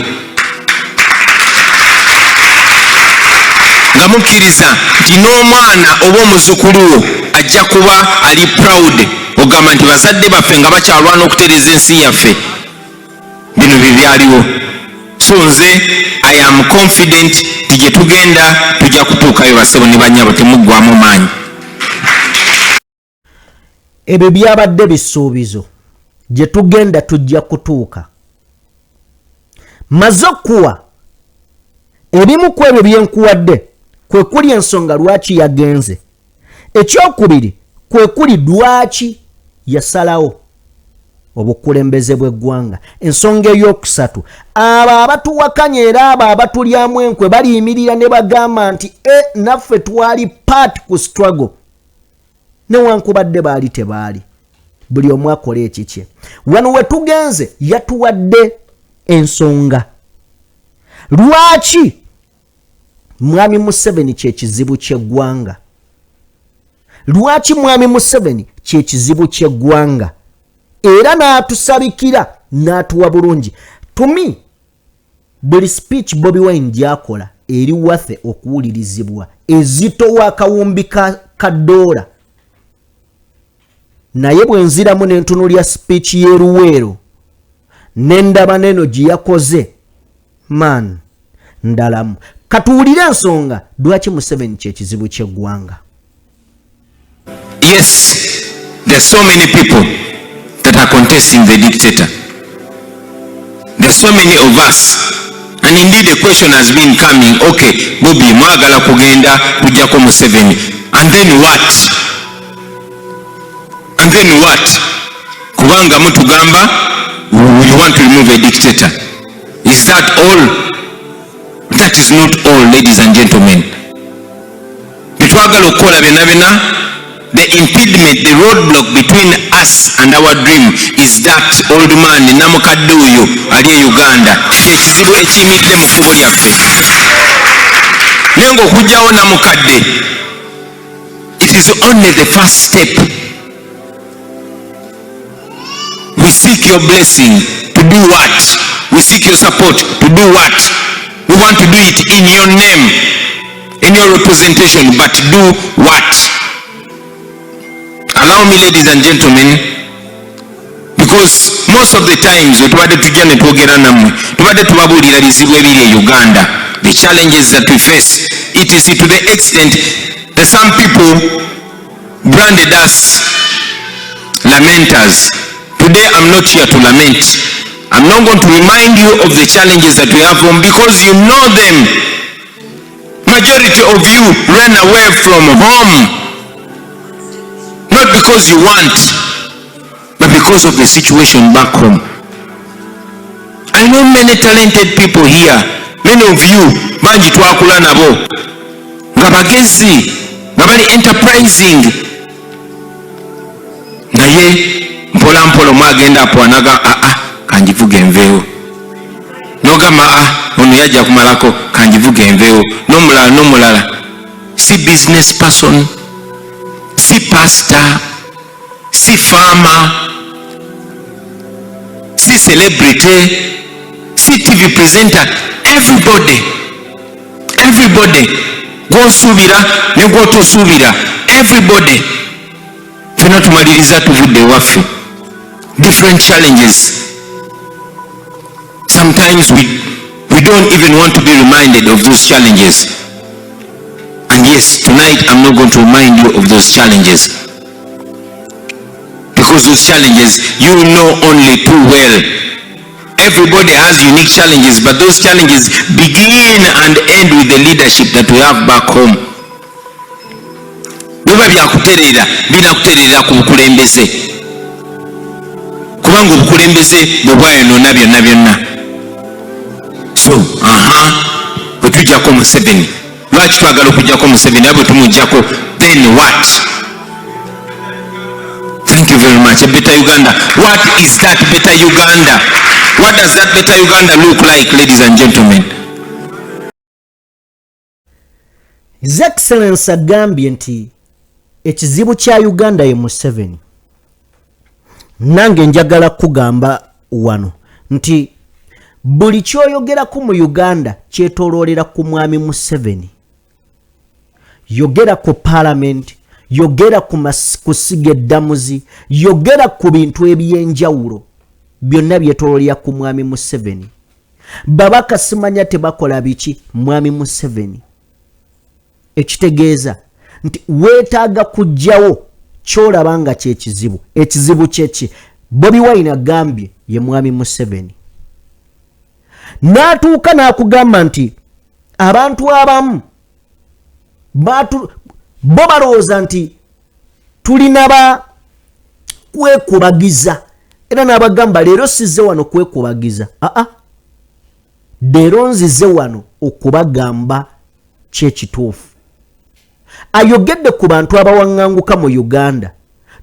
nga mukkiriza nti n'omwana oba omuzzukulu wo ajja kuba ali proud ogamba nti bazadde baffe nga bakyalwana okutereeza ensi yaffe, bino bye byaliwo. So nze I am confident nti gye tugenda tujja kutuukayo, bassebo ne bannyabo, temuggwamu maanyi. Ebyo byabadde bisuubizo, gye tugenda tujja kutuuka. Maze okuwa ebimu ku ebyo bye nkuwadde, kwe kuli ensonga lwaki yagenze. Ekyokubiri kwe kuli lwaki yasalawo obukulembeze bw'eggwanga. Ensonga ey'okusatu, abo abatuwakanya era abo abatulyamu enkwe baliyimirira ne bagamba nti naffe twali part ku struggle, newankubadde baali tebaali. Buli omu akola ekikye. Wano we tugenze yatuwadde ensonga lwaki Mwami Museveni kye kizibu ky'eggwanga, lwaki Mwami Museveni kye kizibu ky'eggwanga, era n'atusabikira n'atuwa bulungi. Tumi buli speech Bobi Wine gy'akola eri waffe okuwulirizibwa, ezitowa akawumbi ka ddoola. Naye bwe nziramu ne ntunulya speech y'e Luweero ne ndaba n'eno gye yakoze, man, ndalamu. Katuwulire ensonga lwaki Museveni kye kizibu ky'eggwanga. Yes, there are so many people that are contesting the dictator. There are so many of us. And indeed the question has been coming, okay, Bobi, mwagala kugenda kujjako Museveni. And then what? And then what? Kubanga mutugamba, we want to remove a dictator. Is that all? That is not all, ladies and gentlemen. Bitwagala okukola byonna byonna, the impediment, the roadblock between us and our dream is that old man, namukadde oyo ali e Uganda. Kye kizibu ekiyimiridde mu kkubo lyaffe. Naye ng'okugyawo namukadde, it is only the first step. We seek your blessing to do what? We seek your support to do what? We want to do it in your name, in your representation, but do what? Allow me, ladies and gentlemen, because most of the times we tubadde tujja ne twogera nammwe, tubadde tubabuulira bizibu ebiri e Uganda, the challenges that we face. It is to the extent that some people branded us lamenters. Today I'm not here to lament. I'm not going to remind you of the challenges that we have from, because you know them. Majority of you ran away from home, not because you want, but because of the situation back home. I know many talented people here. Many of you, bangi twakula nabo, nga bagezi, nga bali enterprising. Naye mpola mpola omwagenda apwanaga, kanjivuga enveewo. N'ogamba, ono yajja kumalako, kanjivuga enveewo. N'omulala, n'omulala. Si business person, si pastor, si farmer, si celebrity, si TV presenter. Everybody, everybody Gwosuubira ne gwotosuubira, everybody, fena tumaliriza tuvudde ewaffe. Different challenges. Sometimes we don't even want to be reminded of those challenges. And yes, tonight I'm not going to remind you of those challenges, because those challenges you know only too well. Everybody has unique challenges, but those challenges begin and end with the leadership that we have back home. Biba byakuterera, birina kutererera ku bukulembeze, kubanga obukulembeze bwe bwayonoona byonna byonna. So aha, bwe tujjako Museveni, lwaki twagala okujjako Museveni? Era bwe tumujjako, then what? Thank you very much. A better Uganda. What is that better Uganda? What does that better Uganda look like, ladies and gentlemen? His Excellency agambye nti ekizibu kya Uganda ye Museveni. Nange njagala kugamba wano nti buli kyoyogerako mu Uganda kyetoloolera ku mwami Museveni. Yogera ku parliament, yogera ku kusiga eddamuzi, yogera ku bintu ebyenjawulo, byonna byetoloolera ku mwami Museveni. Babaka simanya tebakola biki, mwami Museveni. Ekitegeeza nti weetaaga kuggyawo ky'olaba nga kyekizibu. Ekizibu kyeki? Bobi Wine agambye ye mwami Museveni. N'atuuka n'akugamba nti abantu abamu bo balowooza nti tulina ba kwekubagiza, era n'abagamba leero sizze wano kwekubagiza, aa, leero nzize wano okubagamba kyekituufu. Ayogedde ku bantu abawaŋŋanguka mu Uganda,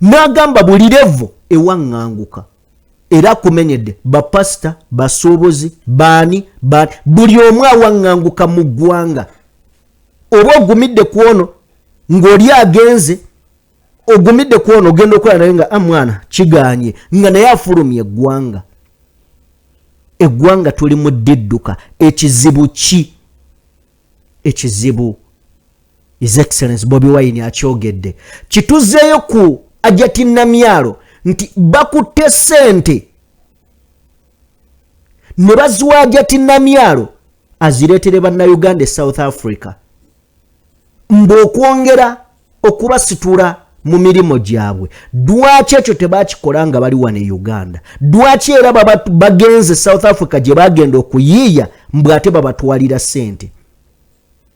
n'agamba buli level ewaŋŋanguka, era akumenyedde bapasita, basuubuzi, baani, baani, buli omu awaŋŋanguka mu ggwanga. Oba ogumidde ku ono ng'oli agenze, ogumidde ku ono ogenda okukola naye nga mwana kiganye, nga naye afulumya eggwanga. Eggwanga tuli mu ddidduka. Ekizibu ki? Ekizibu His Excellence Bobi Wine akyogedde. Kituzeeyo ku Hajati Namyalo nti bakutte ssente ne baziwa Hajati Namyalo azireetere bannayuganda e South Africa, mbu okwongera okubasitula mu mirimu gyabwe. Lwaki ekyo tebakikola nga bali wano e Uganda? Lwaki era bagenze South Africa gye bagenda okuyiiya, mbu ate babatwalira ssente?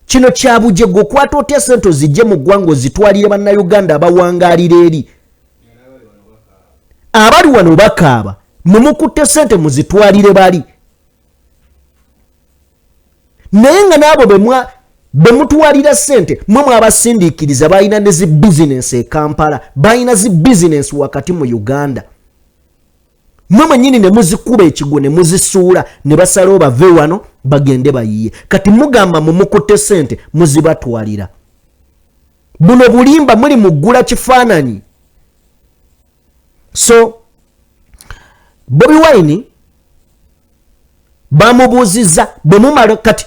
Kino kya bujega. Okwata otya ssente ozijje mu ggwanga ozitwalire bannayuganda abawangaalira eri? Abali wano bakaaba, mumukutte ssente muzitwalire bali, naye nga n'abo bemutwalira ssente mwe mwabasindiikiriza. Balina ne zi bizinensi e Kampala, balina zi bizinensi wakati mu Uganda, mwe mwennyini ne muzikuba ekigwo ne muzisuula, ne basalawo bave wano bagende bayiye. Kati mugamba mumukutte ssente muzibatwalira. Buno bulimba, muli muggula kifaananyi. So Bobi Wine bamubuuzizza, bwe mumala kati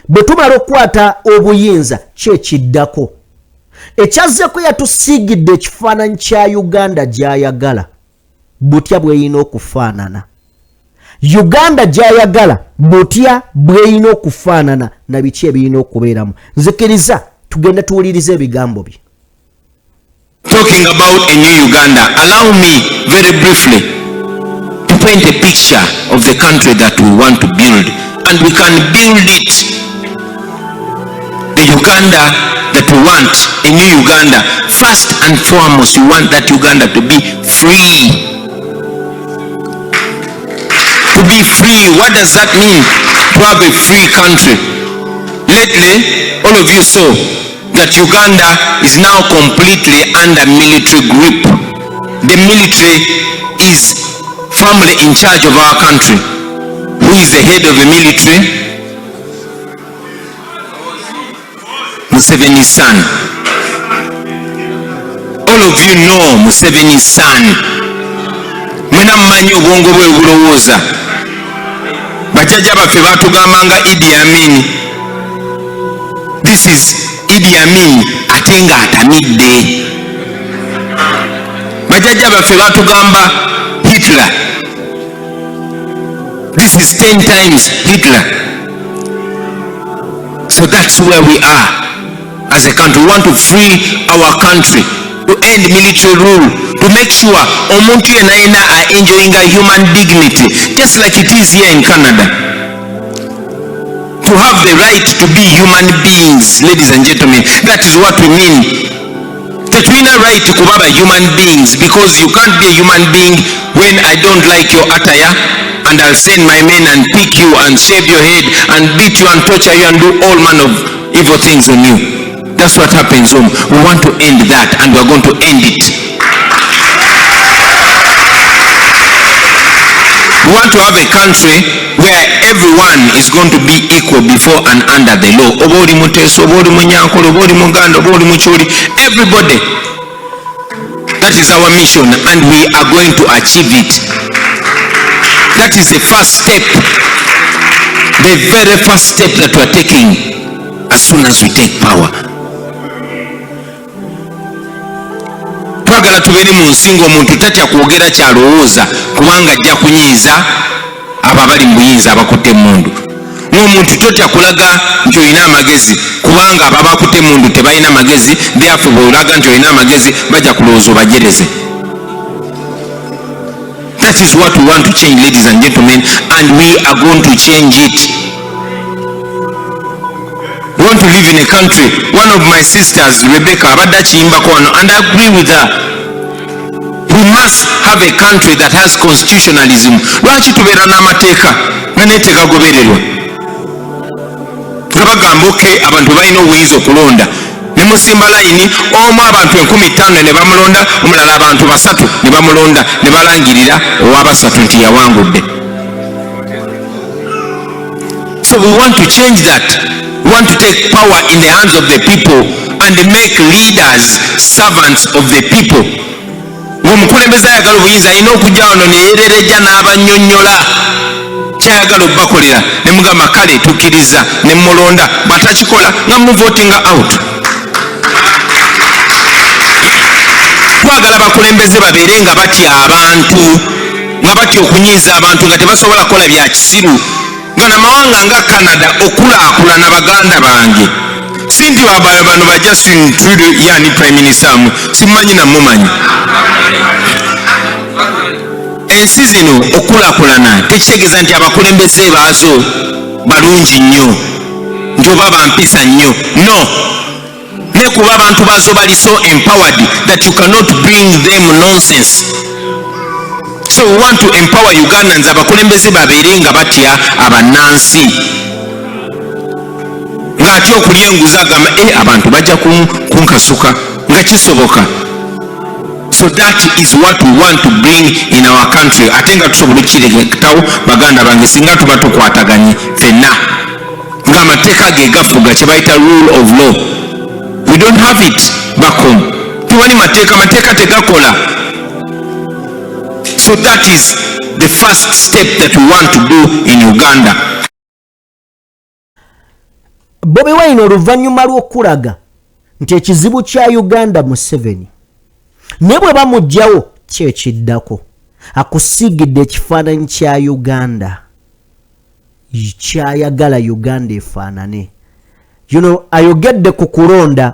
bwe tumala okukwata obuyinza ki ekiddako? Ekyazzeko yatusiigidde ekifaananyi kya Uganda gy'ayagala, butya bw'erina okufaanana. Uganda gy'ayagala butya bw'erina okufaanana na biki ebirina okubeeramu. Nzikiriza tugenda tuwuliriza ebigambo bye. Talking about a new Uganda, allow me very briefly to paint a picture of the country that we want to build, and we can build it. The Uganda that we want, a new Uganda. First and foremost, we want that Uganda to be free. To be free, what does that mean? To have a free country. Lately, all of you saw that Uganda is now completely under military grip. The military is firmly in charge of our country. Who is the head of the military? Museveni's son. All of you know Museveni's son. Mwena mmanyi obwongo bwe bulowooza. Bajjajja baffe baatugambanga Idi Amin. This is Idi Amin ate nga atamidde. Bajjajja baffe batugamba Hitler. This is 10 times Hitler. So that's where we are as a country. We want to free our country, to end military rule, to make sure omuntu yenna yenna are enjoying a human dignity, just like it is here in Canada. To have the right to be human beings, ladies and gentlemen, that is what we mean. Tetulina right kuba ba human beings, because you can't be a human being when I don't like your attire, and I'll send my men and pick you and shave your head and beat you and torture you and do all manner of evil things on you. That's what happens home. We want to end that, and we're going to end it. We want to have a country where everyone is going to be equal before and under the law. Oba oli Muteesa, oba oli Munyankole, oba oli Muganda, oba oli Mucholi, everybody. That is our mission, and we are going to achieve it. That is the first step, the very first step that we are taking as soon as we take power. Twagala tubeere mu nsi ng'omuntu tatya kwogera kyalowooza, kubanga ajja kunyiiza abo abali mu buyinza abakutte emmundu. Ng'omuntu totya kulaga nti olina amagezi, kubanga abo abakutte emmundu tebalina magezi, therefore bw'olaga nti olina amagezi bajja kulowooza obajereze. That is what we want to change, ladies and gentlemen, and we are going to change it. We want to live in a country. One of my sisters, Rebecca, abadde akiyimbako wano, and I agree with her. We must have a country that has constitutionalism. Lwaki tubeera n'amateeka nga naye tegagobererwa? Nga bagamba okay, abantu balina obuyinza okulonda, ne musimba layini, omu abantu 5,000 ne bamulonda, omulala abantu 3 ne bamulonda, ne balangirira ow'abasatu nti yawangudde. So we want to change that. We want to take power in the hands of the people and make leaders servants of the people. Ng'omukulembeze ayagala obuyinza alina okujja wano ne yeererejja n'abannyonnyola kyayagala obbakolera, ne mugamba kale tukkiriza, ne mulonda, bw'atakikola nga muvotinga out. Twagala abakulembeze babeere nga batya abantu, nga batya okunyiiza abantu, nga tebasobola kukola bya kisiru. Nga namawanga nga Canada okulaakulana, baganda bange, si nti bano ba Justin Trudeau yani prime minister amwe simumanyi namumanyi. Ensi zino okulaakulana tekitegeeza nti abakulembeze baazo balungi nnyo, nti oba bampisa nnyo. No, ne kuba abantu baazo bali so empowered that you cannot bring them nonsense. So we want to empower Ugandans, abakulembeze babeere nga batya abannansi, ng'atya okulya enguzi agamba, abantu bajja kunkasuka, nga kisoboka. So that is what we want to bring in our country. Ate nga tusobola okukireetawo, baganda bange, singa tuba tukwataganye ffenna, ng'amateeka ge gafuga, kye bayita rule of law. We don't have it back home. Tewali mateeka, mateeka tegakola. So that is the first step that we want to do in Uganda. Bobi Wine oluvannyuma lw'okulaga nti ekizibu kya Uganda Museveni, naye bwe bamuggyawo kyekiddako, akusiigidde ekifaananyi kya Uganda kyayagala Uganda efaanane. Ayogedde ku kulonda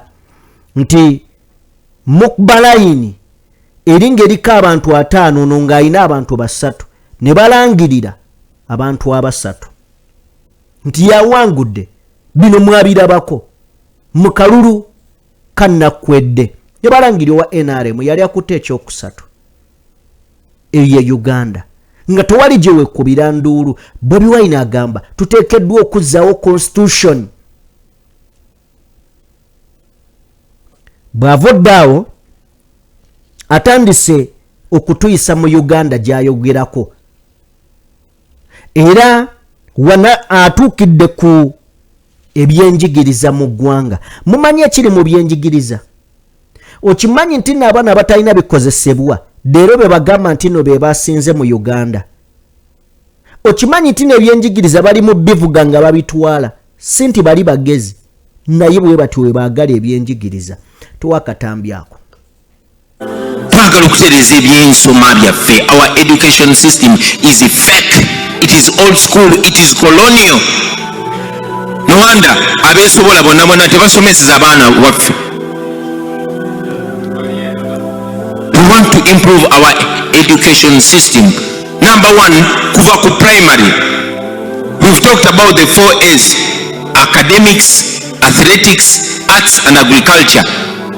nti mukubalayini eri ng'eriko abantu 5, ono ng'alina abantu 3, ne balangirira abantu 3 nti yawangudde. Bino mwabirabako mu kalulu kannakwedde, ne balangirira owa NRM yali akutte ekyokusatu. Eyo ye Uganda nga tewali gye weekubira nduulu. Bobi Wine agamba tuteekeddwa okuzzaawo constitution. Bw'avudde awo atandise okutuyisa mu Uganda gy'ayogerako, era wana atuukidde ku ebyenjigiriza mu ggwanga. Mumanyi ekiri mu byenjigiriza? Okimanyi nti nno abaana abatalina bikozesebwa leero be bagamba nti nno be basinze mu Uganda. Okimanyi nti nno ebyenjigiriza bali mu bivuga nga babitwala, si nti bali bagezi, Naye bwe batyo we baagala ebyenjigiriza. Tuwa akatambi ako. Twagala okutereeza ebyensoma byaffe. Our education system is fake, it is old school, it is colonial. No wonder abeesobola bonna bonna tebasomeseza abaana waffe. We want to improve our education system. Number one, kuva ku primary. We've talked about the 4 A's: academics, athletics, arts and agriculture.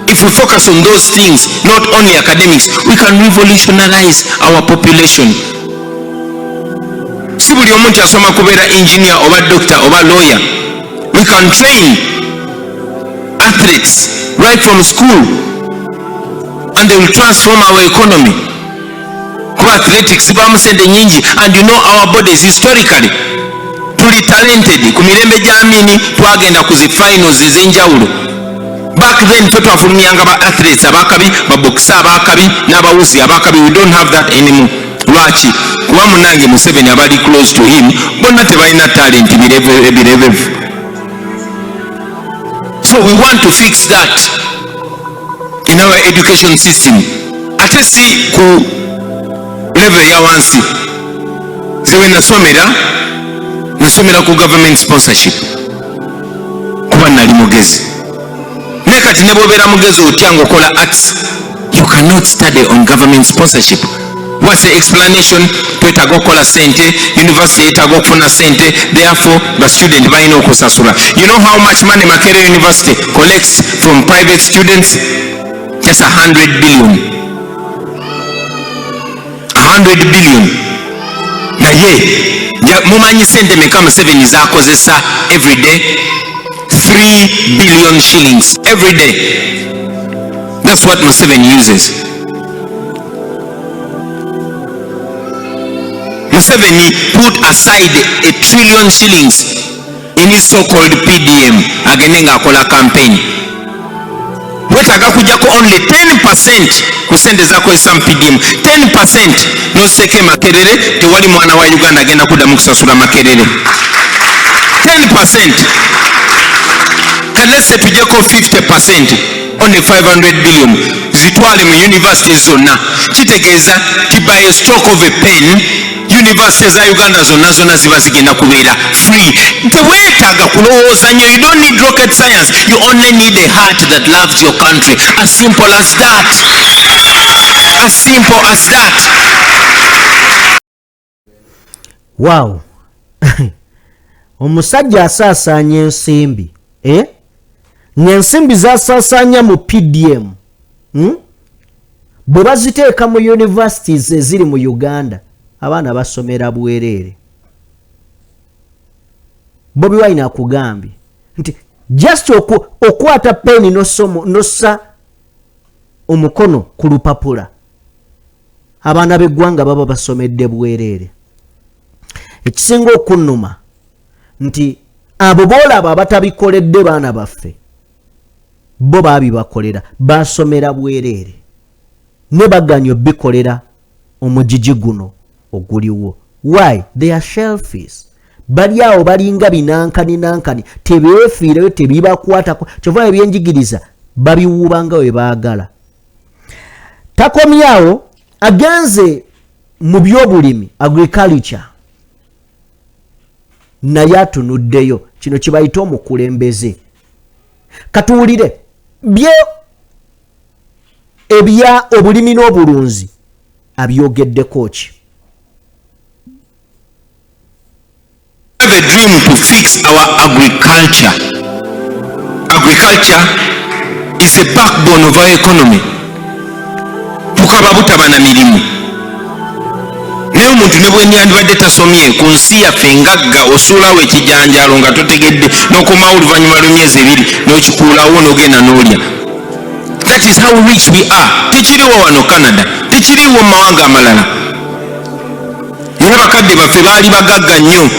If we focus on those things, not only academics, we can revolutionize our population. Si buli omu nti asoma kubeera engineer oba doctor oba lawyer. We can train athletes right from school and they will transform our economy. Kuba athletics zibaamu sente nyingi, and you know our bodies historically tuli talented. Ku mirembe gya Amini twagenda ku zi finals ez'enjawulo. Back then ffe twafulumyanga ba athletes abakabi, babokisa abakabi n'abawuzi abakabi. We don't have that anymore. Lwaki? Kuba munange Museveni abali close to him bonna tebalina talent ebirevevu. So we want to fix that in our education system. Ate si ku level eya wansi. Zewe nasomera ku government sponsorship kuba nali mugezi. Naye kati ne bw'obeera mugezi otya ng'okola arts, you cannot study on government sponsorship. What's the explanation? Twetaaga okukola sente, university yeetaaga okufuna sente, therefore the student balina okusasula. You know how much money Makerere University collects from private students? Just 100 billion. 100 billion. Naye mumanyi sente meka Museveni z'akozesa every day? 3 billion shillings every day. That's what Museveni uses. Museveni put aside 1 trillion shillings in his so-called PDM agende ng'akola campaign. Wetaaga kujjako only 10% ku sente z'akozesa mu PDM, 10% n'oziteeka e Makerere, tewali mwana wa Uganda agenda kuddamu kusasula Makerere. 10%. And let's say tujjeko 50%, only 500 billion zitwale mu universities zonna. Kitegeeza ti by a stroke of a pen universities za Uganda zonna zonna ziba zigenda kubeera free. Teweetaaga kulowooza nnyo. You don't need rocket science, you only need a heart that loves your country. As simple as that. As simple as that. Wow. Omusajja asaasaanya ensimbi, ng'ensimbi zasaasaanya mu PDM, bwe baziteeka mu universities eziri mu Uganda, abaana basomera bwereere. Bobi Wine akugambye nti just okwata peni nossa omukono ku lupapula, abaana b'eggwanga baba basomedde bwereere. Ekisinga okunnuma nti abo boolaba abatabikoledde baana baffe bo baabibakolera, basomera bwereere ne baganya obikolera omugigi guno oguliwo. Why? They are selfish. Bali awo balinga binankani nankani, tebeefiireyo, tebibakwatako. Kyova ebyenjigiriza babiwuuba nga we baagala. Takomyawo, agenze mu byobulimi, agriculture, naye atunuddeyo. Kino kibayita omukulembeze. Katuwulire bye ebya obulimi n'obulunzi abyogeddeko ki. Have a dream to fix our agriculture. Agriculture is the backbone of our economy. Tukaba butaba na mirimu. Naye omuntu ne bwe yandibadde tasomye ku nsi yaffe engagga, osuulawo ekijanjaalo nga totegedde, n'okomawo oluvannyuma lw'emyezi 2 n'okikuulawo n'ogenda n'olya. That is how rich we are. Tekiriwo wano Canada, tekiriwo mu mawanga amalala. Era bakadde baffe baali bagagga nnyo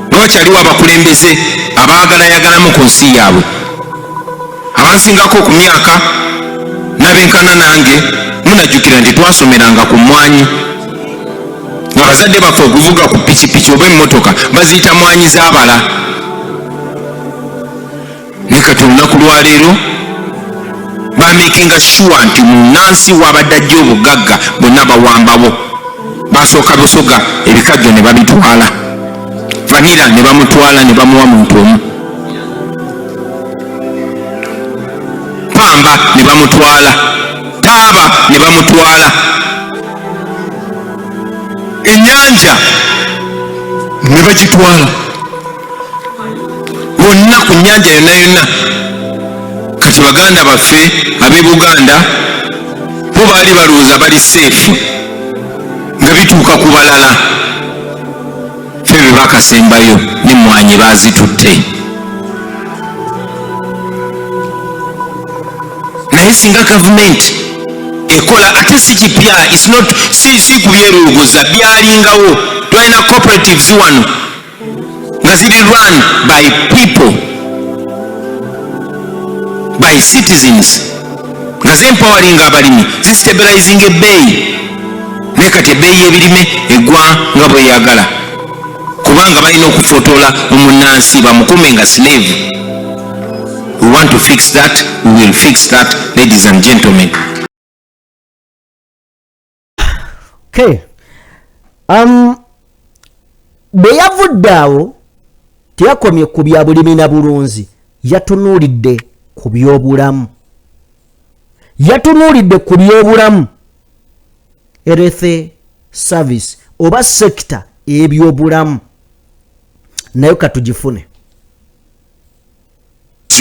nga bakyaliwo abakulembeze abaagalayagalamu ku nsi yaabwe. Abansingako ku myaka n'abenkana nange munajjukira nti twasomeranga ku mmwanyi. Abazadde baffe okuvuga ku pikipiki oba emmotoka baziyita mwanyi z'abala. Naye kati olunaku lwaleero bamakinga sure nti munansi wabadde ajja obugagga bonna bawambawo. Basooka Busoga ebikajjo ne babitwala, vanira ne bamutwala ne bamuwa muntu omu, pamba ne bamutwala, taaba ne bamutwala, ennyanja ne bagitwala wonna ku nnyanja yonna yonna. Kati baganda baffe ab'e Buganda bo baali balowooza bali seefu nga bituuka ku balala, ffe be bakasembayo n'emmwanyi baazitutte. Naye singa gavumenti ekola, ate si kipya, it's not si kubyeruguza, byalingawo. Twalina cooperatives wano nga ziri run by people, by citizens, nga zempoweringa abalimi, zistabilizing ebbeeyi. Naye kati ebbeeyi y'ebirime egwa nga bweyagala, kubanga balina okufotola omunansi bamukume nga slave. We want to fix that, we will fix that, ladies and gentlemen. Okay. Bwe yavudde awo teyakomye ku bya bulimi na bulunzi, yatunuulidde ku byobulamu. Yatunuulidde ku byobulamu, health service oba sector ebyobulamu nayo katugifune.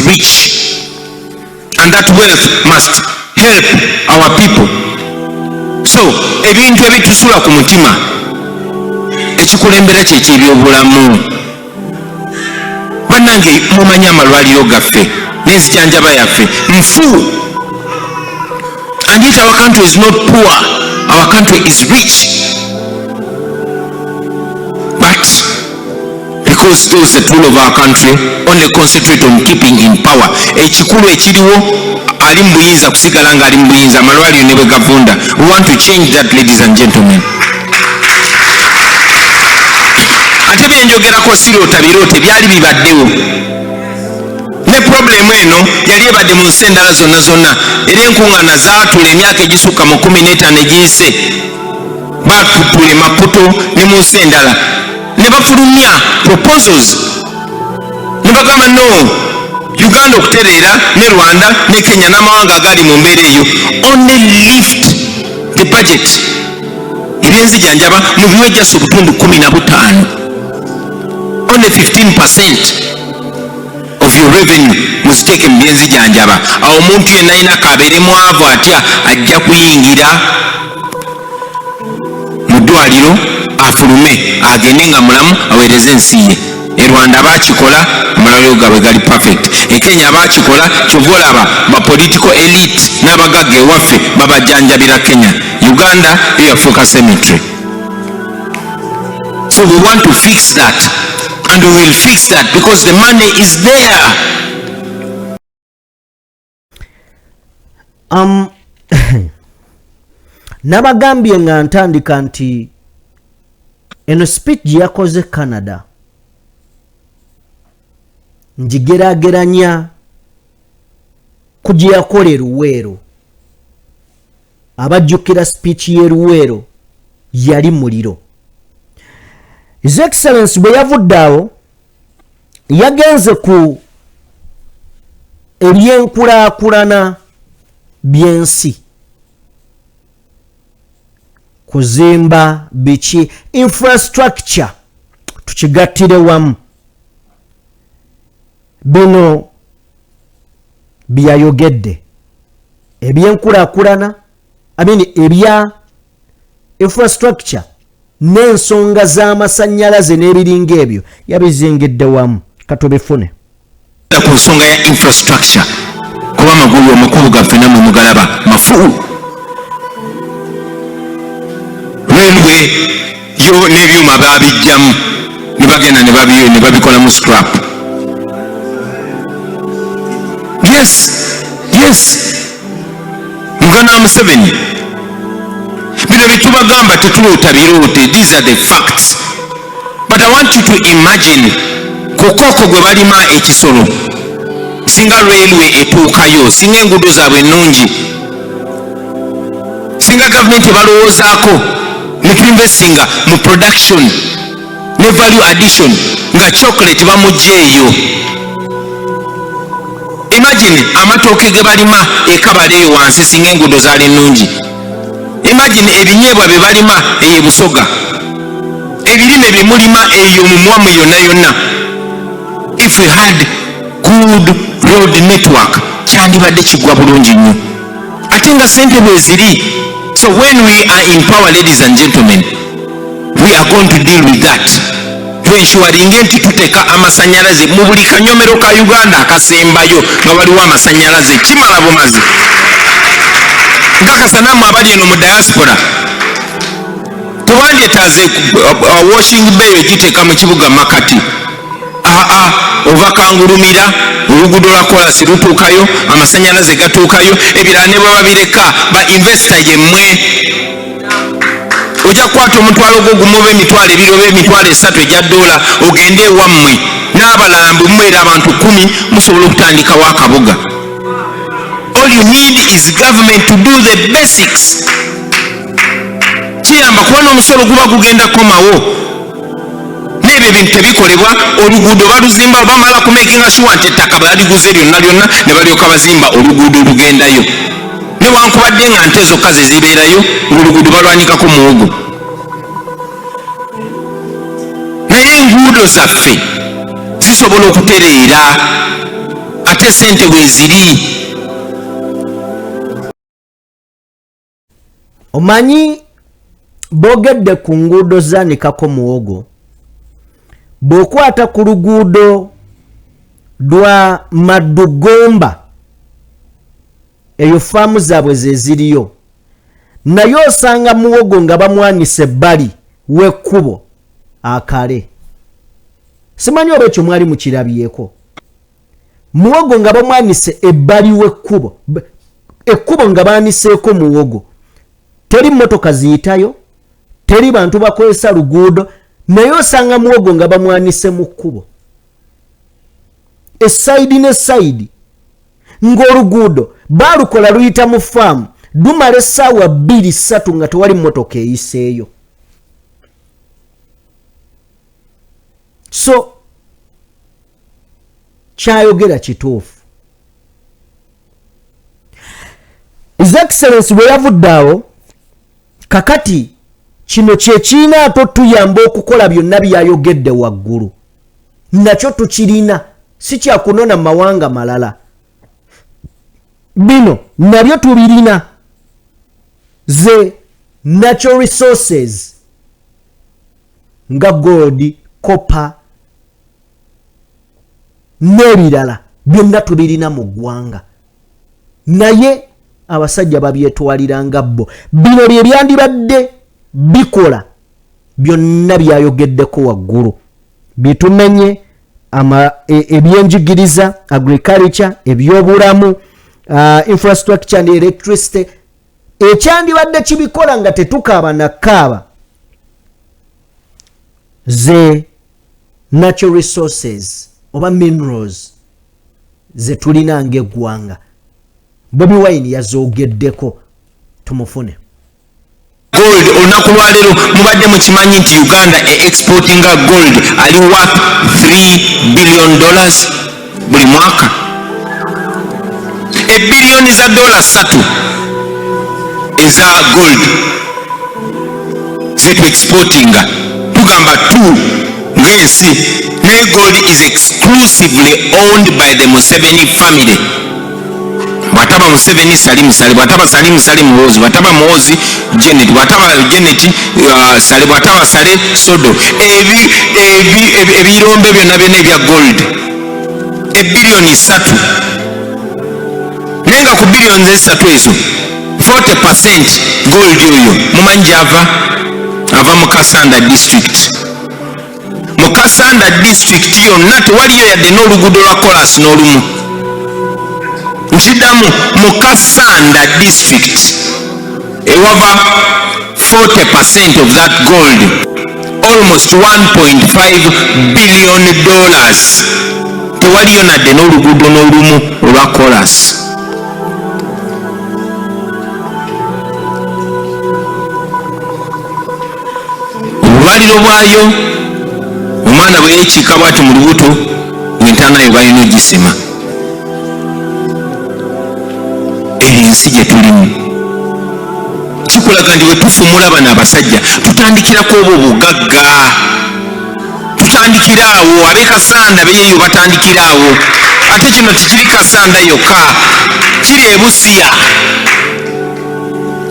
Rich, and that wealth must help our people. So ebintu ebitusula ku mutima, ekikulembera kye ky'ebyobulamu. Bannange mumanyi amalwaliro gaffe n'enzijanjaba yaffe nfu, and yet our country is not poor, our country is rich, but because those that rule of our country only concentrate on keeping in power. Ekikulu ekiriwo ali mu buyinza kusigala nga ali mu buyinza, amalwaliro ne bwe gavunda. We want to change that, ladies and gentlemen. Ate byenjogerako siroota biroote, byali bibaddewo. Ne problemu eno yali ebadde mu nsi endala zonna zonna, era enkuŋŋaana zaatula emyaka egisukka mu 15 egiyise, baatula e Maputo ne mu nsi endala ne bafulumya proposals ne bagamba no, Uganda okutereera ne Rwanda ne Kenya n'amawanga agali mu mbeera eyo, only lift the budget ebyenzijanjaba mu biwe just obutundu 15, only 15% of your revenue muziteeke mu byenzijanjaba. Awo omuntu yenna alina kabeere mwavu atya ajja kuyingira mu ddwaliro afulume agende nga mulamu aweereze ensi ye. E Rwanda baakikola, amalwaliro gaabwe gali perfect. E Kenya baakikola, kyova olaba ba political elite n'abagagga ewaffe babajjanjabira Kenya. Uganda yo yafuuka cemetery. So we want to fix that, and we will fix that because the money is there. Nabagambye nga ntandika nti eno speech gye yakoze Canada ngigeraageranya ku gye yakola e Luweero. Abajjukira speech y'e Luweero yali muliro. His Excellency bwe yavudde awo yagenze ku ebyenkulaakulana by'ensi, kuzimba biki, infrastructure, tukigattire wamu. Bino byayogedde ebyenkulaakulana, I mean ebya infrastructure n'ensonga z'amasannyalaze n'ebiringa ebyo yabizingidde wamu. Katubifune. Ku nsonga ya infrastructure, kuba amagulu amakulu gaffe nammwe mugalaba mafu. Railway yo n'ebyuma babijjamu ne bagenda ne babikolamu scrap. Yes, yes, Muganda wa Museveni, bino byetubagamba tetuloota biroote, these are the facts. But I want you to imagine kokoko gwe balima ekisolo Singa railway etuukayo, singa enguudo zaabwe ennungi, singa gavumenti ebalowoozaako netuinvestinga mu production ne value addition, nga chocolate bamugjeeyo. Imagine amatooke ge balima ekabala eyo wansi, singa enguudo zaali ennungi. Imagine ebinyeebwa bye balima eyo ebusoga, ebirime bye mulima eyo mu mwamu yonna yonna. If we had good road network, kyandibadde kigwa bulungi nnyo, ate nga sente bweziri. So when we are in power, ladies and gentlemen, we are going to deal with that, twensuringe nti tuteeka amasanyalaze mu buli kanyomero ka Uganda akasembayo, nga waliwo amasanyalaze. Kimala bumazi. Nkakasa nammwe abali eno mu diaspora tewandyetaaze washing bay egiteeka mu kibuga makati. Aa, ova Kangulumira, oluguudo lwa kolasi lutuukayo, amasanyalaze gatuukayo, ebirala ne bwe babireka, ba investor yemmwe. Ojja kukwata omutwalo gwo gumu oba 20,000 oba 30,000 egya dola, ogende ewammwe n'abalala mbwe mubeera abantu 10, musobola okutandikawo akabuga. All you need is government to do the basics. Kiyamba kuba n'omusolo guba gugenda komawo. N'ebyo ebintu tebikolebwa. Oluguudo baluzimba, bamala kumakinga sure nti ettaka baliguze lyonna lyonna, ne balyoka bazimba oluguudo olugendayo, newankubadde nga nte zokka ze zibeerayo, ng'oluguudo balwanikako muwogo. Naye enguudo zaffe zisobola okutereera, ate sente weeziri. Omanyi boogedde ku nguudo zanikako muwogo. Bw'okwata ku luguudo lwa Maddugomba, eyo faamu zaabwe ze ziriyo, naye osanga muwogo nga bamwanise ebbali w'ekkubo akale. Simanyi oba ekyo mwali mukirabyeko. Muwogo nga bamwanise ebbali w'ekkubo, ekkubo nga baaniseeko muwogo. Teri mmotoka ziyitayo, teri bantu bakozesa luguudo, naye osanga muwogo nga bamwanise mu kkubo esayidi ne sayidi, ng'oluguudo baalukola luyita mu faamu, lumala essaawa 2, 3 nga tewali mmotoka eyiseeyo. So kyayogera kituufu. His Excellence bwe yavudde awo, kakati kino kyekiina ate otuyamba okukola byonna byayogedde waggulu. Nakyo tukirina, si kyakunona mawanga malala. Bino nabyo tubirina, ze natural resources nga gold, copper n'ebirala, byonna tubirina mu ggwanga, naye abasajja babyetwaliranga bo. Bino bye byandibadde bikola byonna byayogeddeko waggulu, bitumenye ebyenjigiriza, agriculture, ebyobulamu, infrastructure and electricity. Ekyandibadde kibikola nga tetukaaba nakaaba ze natural resources oba minerals ze tulina ng'eggwanga. Bobi Wine yazoogeddeko, tumufune. Gold, olunaku lwaleero mubadde mukimanyi nti Uganda e exportinga gold ali worth $3 billion buli mwaka? Ebiliyoni za dola 3 eza gold zetu exportinga. Tugamba 2 ng'ensi, naye gold is exclusively owned by the Museveni family. Bwataba Museveni, Salimu Sale; bwataba Salimu Sale, Muhozi; bwataba Muhozi, Janet; bwataba Janet, Sale; bwataba Sale, Sodo. Ebirombe byonna byonna ebya gold, ebiliyoni 3, naye nga ku biliyoni 3 ezo, 40 gold oyo mumanyi gyava? Ava mu Kasanda District. Mu Kasanda District yonna tewaliyo yadde n'oluguudo lwa kolas n'olumu. Nkiddamu, mu Kasanda District ewava 40 of that gold, almost $1.5 billion. Tewaliyo nadde n'oluguudo n'olumu olwa kolas. Obulwaliro bwayo, omwana bwe yeekiika bwati mu lubuto, ng'entaana yo balina ogisima. Eyo ensi gye tulimu. Kikulaga nti bwe tufumula bano abasajja, tutandikirako obwo bugagga, tutandikira awo. Ab'e Kasanda beyeyo batandikira awo. Ate kino tekiri Kasanda yokka, kiri e Busia,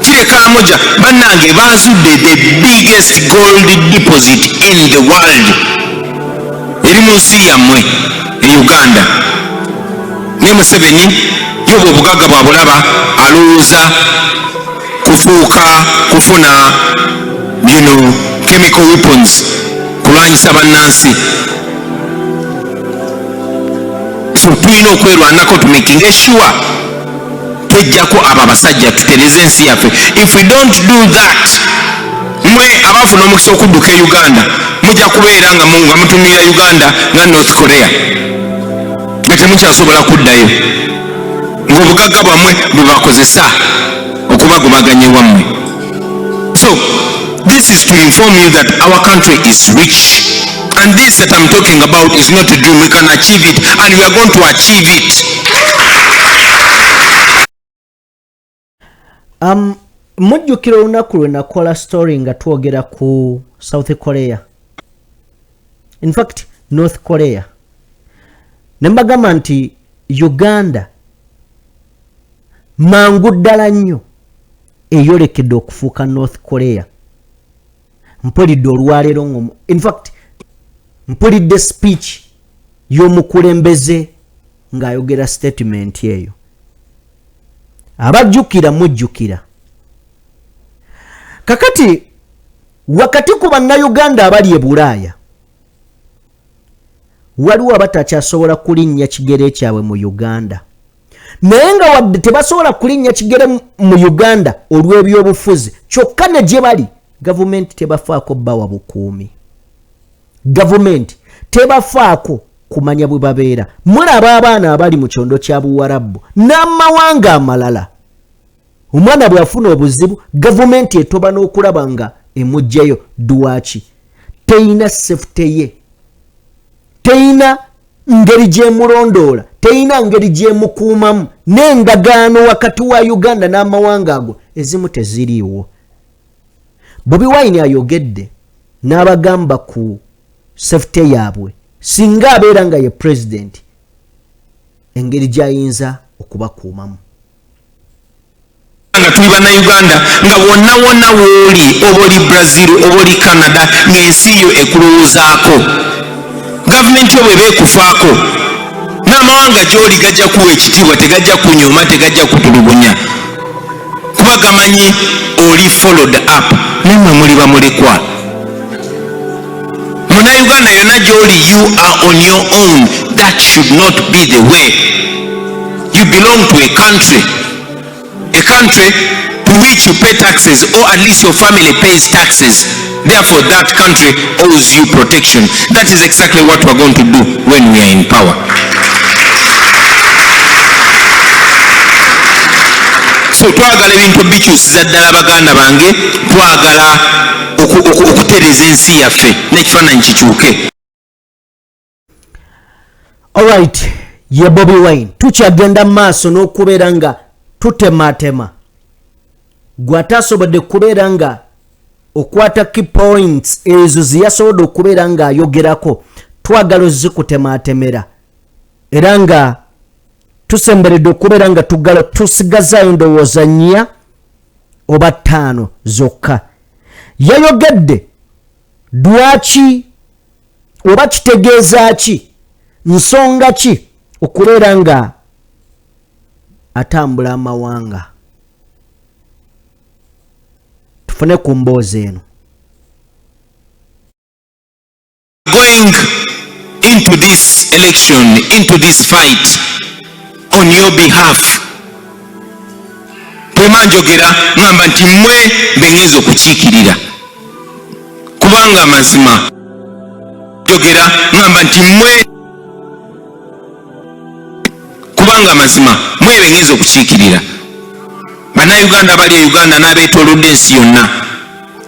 kiri e Karamoja. Bannange, bazudde the biggest gold deposit in the world, eri mu nsi yammwe e Uganda. Naye Museveni ye obwo obugagga bwabulaba, alowooza kufuuka kufuna chemical weapons kulwanyisa bannansi. So tulina okwerwanako tumakinge sure twejjako abo abasajja, tutereze ensi yaffe. If we don't do that, mwe abafuna omukisa okudduka e Uganda mujja kubeera nga mutunulira Uganda nga North Korea, nga temukyasobola kuddayo, ng'obugagga bwammwe bwebakozesa okubagobaganya ewammwe. So this is to inform you that our country is rich, and this that I'm talking about is not a dream. We can achieve it, and we are going to achieve it. Mujjukira olunaku lwe nakola story nga twogera ku South Korea, in fact North Korea, ne mbagamba nti Uganda mangu ddala nnyo eyolekedde okufuuka North Korea. Mpulidde olwaleero nga in fact mpulidde speech y'omukulembeze ng'ayogera statement eyo. Abajjukira mujjukira. Kakati wakati ku Bannayuganda abali e Bulaaya, waliwo abatakyasobola kulinnya kigere kyabwe mu Uganda, naye nga wadde tebasobola kulinnya kigere mu Uganda olw'ebyobufuzi, kyokka ne gye bali gavumenti tebafaako bawa bukuumi, gavumenti tebafaako kumanya bwe babeera. Mulaba abaana abali mu kyondo kya Buwarabbu n'amawanga amalala, omwana bw'afuna obuzibu gavumenti etoba n'okulaba nga emuggyayo. Lwaki? Teyina safety ye, teyina ngeri gyemulondoola, teyina ngeri gyemukuumamu, n'endagaano wakati wa Uganda n'amawanga ago ezimu teziriiwo. Bobi Wine ayogedde n'abagamba ku safety yaabwe, singa abeera nga ye pulezidenti, engeri gy'ayinza okubakuumamu. Nga tuli Bannayuganda, nga wonna wonna wooli, oba oli Brazil oba oli Canada, ng'ensi yo ekulowoozaako, gavumenti yo bweba ekufaako, n'amawanga gy'oli gajja kuwa ekitiibwa, tegajja kunyooma, tegajja kutulugunya, kuba gamanyi oli followed up. Nammwe muli bamulekwa. Munnayuganda yonna gy'oli, you are on your own. That should not be the way. You belong to a country, a country to which you pay taxes, or at least your family pays taxes. Therefore, that country owes you protection. That is exactly what we're going to do when we are in power. So twagala ebintu bikyusiza ddala, baganda bange. Twagala okutereeza ensi yaffe n'ekifaananyi kikyuke. Alright, ye Bobi Wine. Tukyagenda mu maaso n'okubeera nga tutematema. Gwe atasobodde kubeera nga okwata key points ezo zeyasobodde okubeera ng'ayogerako, twagala ozikutematemera, era nga tusemberedde okubeera nga tugala tusigazaayo ndowooza nnya oba ttaano zokka. Yayogedde lwaki oba kitegeeza ki, nsonga ki okubeera nga atambula amawanga. Tufune ku mboozi eno. Going into this election, into this fight on your behalf. Bwema njogera ŋŋamba nti mmwe bengenza okukiikirira, kubanga amazima njogera ŋŋamba nti mmwe. Kubanga mazima mwebe ngenza okukiikirira Bannayuganda abali e Uganda n'abeetoolodde ensi yonna.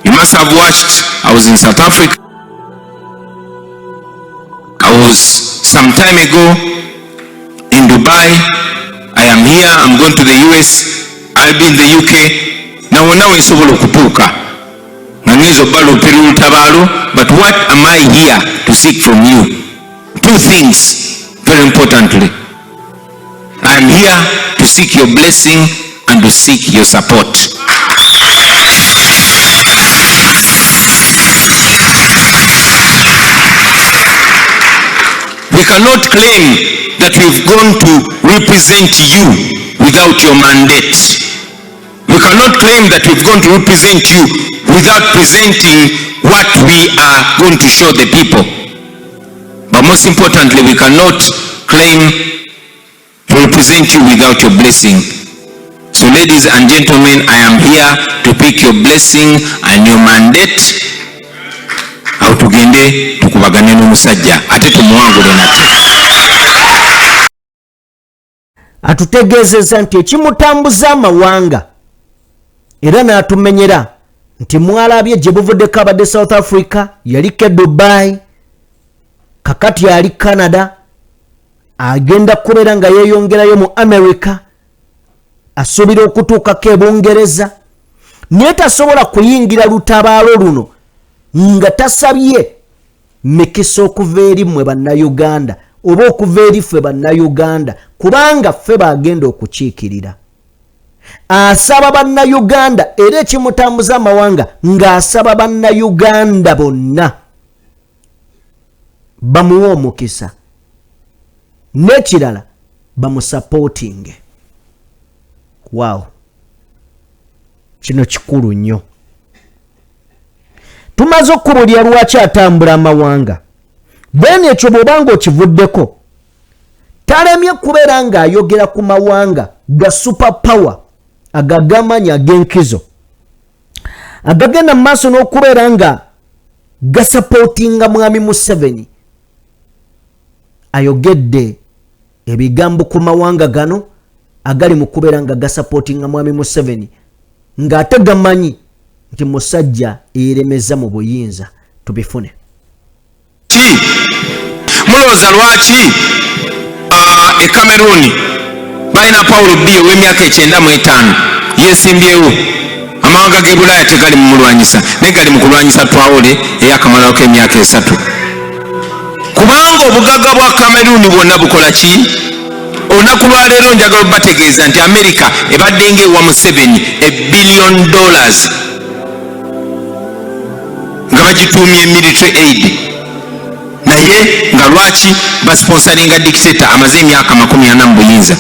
You must have watched, I was in South Africa, I was some time ago in Dubai, I am here, I'm going to the US, I'll be in the UK, na wonna we nsobola okutuuka nga ngenza obbalopera olutabaalo. But what am I here to seek from you? Two things, very importantly. I am here to seek your blessing and to seek your support. We cannot claim that we've gone to represent you without your mandate. We cannot claim that we've gone to represent you without presenting what we are going to show the people. But most importantly, we cannot claim to represent you without your blessing. So ladies and gentlemen, I am here to pick your blessing and your mandate. Awo tugende tukubagane n'omusajja ate tumuwangule nate. Atutegeezezza nti ekimutambuza amawanga, era n'atumenyera nti mwalabye gye buvuddeko abadde South Africa, yaliko e Dubai, kakati ali Canada, agenda kubeera nga yeeyongerayo mu America, asuubira okutuukako e Bungereza, naye tasobola kuyingira lutabaalo luno nga tasabye mikisa okuva eri mmwe Bannayuganda oba okuva eri ffe Bannayuganda, kubanga ffe bagenda okukiikirira. Asaba Bannayuganda, era ekimutambuza amawanga ng'asaba Bannayuganda bonna bamuwe omukisa, n'ekirala bamusapootinge. Waawo, kino kikulu nnyo. Tumaze okubulya lwaki atambula amawanga. Then ekyo bw'obanga okivuddeko, talemye kubeera ng'ayogera ku mawanga ga super power agagamanyi ag'enkizo agagenda mu maaso n'okubeera nga gasapootinga Mwami Museveni. Ayogedde ebigambo ku mawanga gano agali mu kubeera nga gasapootinga Mwami Museveni, ng'ate gamanyi nti musajja eyeremeza mu buyinza. Tubifune. Ki mulowooza lwaki e Cameroon balina Paul Biya ow'emyaka 95 yeesimbyewo? Amawanga g'e Bulaaya tegali mumulwanyisa, naye gali mu kulwanyisa Traore eyakamalako emyaka 3, kubanga obugagga bwa Cameroon bwonna bukola ki? Olunaku lwaleero njagala obategeeza nti America ebadde ng'ewa Museveni a billion dollars nga bagituumye military aid, naye nga lwaki basponsoringa dictator amaze emyaka 40 mu buyinza?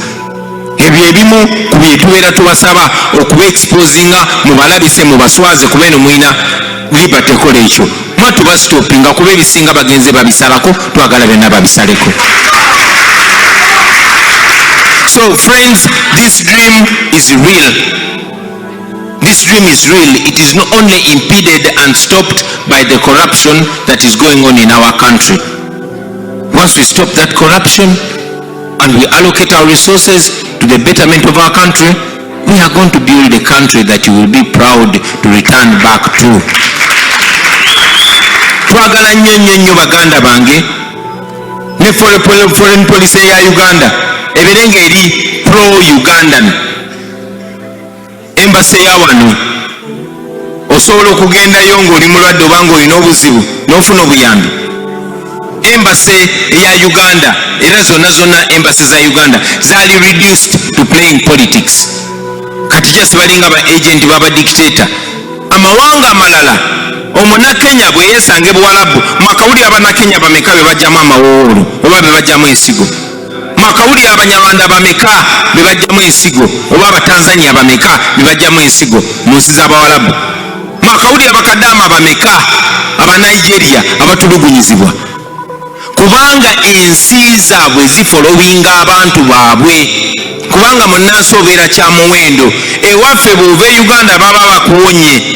Ebyo ebimu ku bye tubeera tubasaba okuba exposinga, mubalabise, mubaswaze, kuba eno mulina liberty ekola ekyo. Mwattu basitopinga, kuba ebisinga bagenze babisalako, twagala byonna babisaleko. So friends, this dream is real. This dream is real. It is not only impeded and stopped by the corruption that is going on in our country. Once we stop that corruption and we allocate our resources to the betterment of our country, we are going to build a country that you will be proud to return back to. Twagala nnyo nnyo nnyo, baganda bange, ne foreign policy ya Uganda ebeere nga eri pro Ugandan. Embassy ya wano osobola okugendayo ng'oli mulwadde oba ng'olina obuzibu n'ofuna obuyambi. Embassy eya Uganda, era zonna zonna embassy za Uganda zaali reduced to playing politics. Kati just balinga ba agent b'abadictator amawanga amalala. Omunakenya bwe yeesanga ebuwalabu, mwakawulira Abannakenya bameka be bajjamu amawoowolo oba be bajjamu ensigo? Mwakawulira Abanyarwanda bameka be bajjamu ensigo oba Abatanzania bameka be bajjamu ensigo mu nsi z'Abawalabu? Mwakawulira bakadaama bameka Abanigeria abatulugunyizibwa? Kubanga ensi zaabwe zifolowinga abantu baabwe, kubanga munnansi obeera kya muwendo. Ewaffe bw'ova e Uganda baba bakuwonye,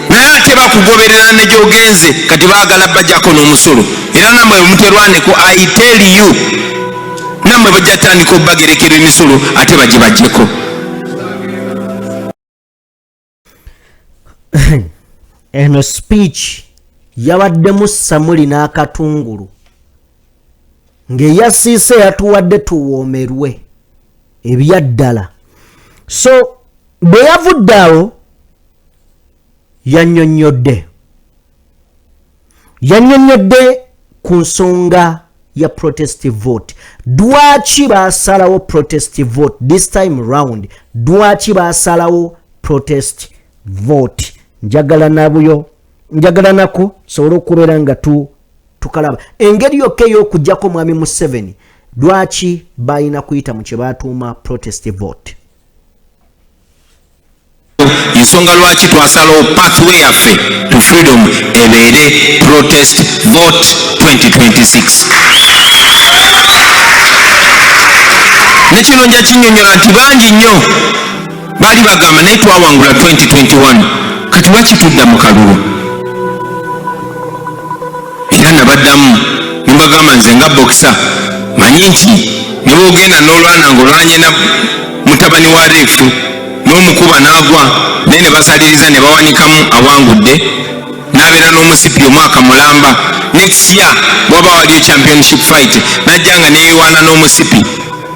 naye ate bakugoberera ne gy'ogenze. Kati baagala bajjako n'omusolo, era namwe muterwaneko. I tell you, Nammwe bajja tandika obagerekera emisolo ate bagibaggyeko. Eno speech yabaddemu samuli n'akatungulu ng'eyasiise yatuwadde tuwoomerwe ebyaddala. So bwe yavudde awo yannyonnyodde ku nsonga ya protest vote. Lwaki baasalawo protest vote this time round? Lwaki baasalawo protest vote? Njagala nabuyo, njagala nako sobole okubeera nga tukalaba engeri yokka ey'okuggyako mwami Museveni. Lwaki balina kuyita mu kye batuuma protest vote? Ensonga lwaki twasalawo pathway yaffe to freedom ebeere protest vote 2026. Ne kino nja kinnyonnyola nti bangi nnyo baali bagamba naye twawangula 2021, kati lwaki tudda mu kalulu? Era nabaddamu ne mbagamba nze nga boxer manyi nti ne bw'ogenda n'olwana ng'olwanye na mutabani wa ref n'omukuba n'agwa, naye ne basaliriza ne bawanikamu awangudde n'abeera n'omusipi omwaka mulamba. Next year bwaba waliyo championship fight najja nga neyewaana n'omusipi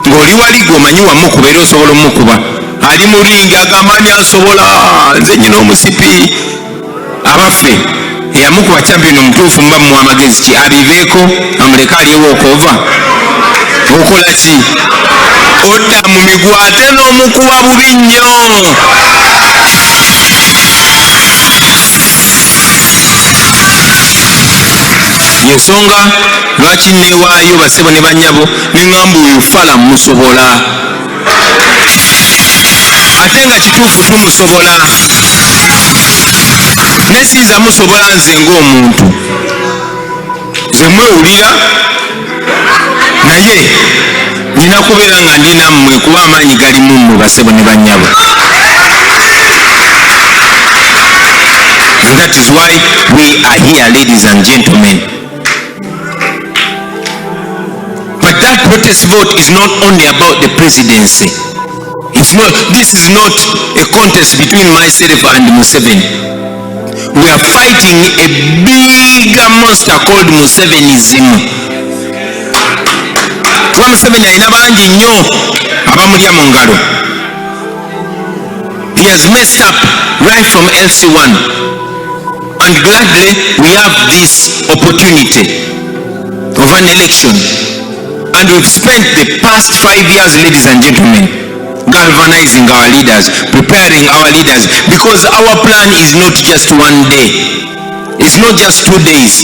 ng'oli wali gw'omanyi wamukuba era osobola omukuba, ali mu ring agamba ani asobola, nze nyina omusipi. Abaffe eyamukuba champion omutuufu muba mumuwa amagezi ki? Abiveeko amuleke alyewo okova okola ki? Odda mu migwa ate n'omukuba bubi nnyo. Ensonga lwaki neewaayo bassebo ne bannyabo ne ŋŋamba oyo fala musobola, ate nga kituufu tumusobola, ne siyinza musobola nze ng'omuntu, nze mwewulira, naye nina kubeera nga ndi nammwe kuba amaanyi gali mu mmwe bassebo ne bannyabo. And that is why we are here, ladies and gentlemen. But that protest vote is not only about the presidency. It's not, this is not a contest between myself and Museveni. We are fighting a bigger monster called Musevenism. Kuba Museveni alina bangi nnyo abamulya mu ngalo. He has messed up right from LC1. And gladly we have this opportunity of an election. And we've spent the past 5 years, ladies and gentlemen, galvanizing our leaders, preparing our leaders, because our plan is not just one day. It's not just 2 days.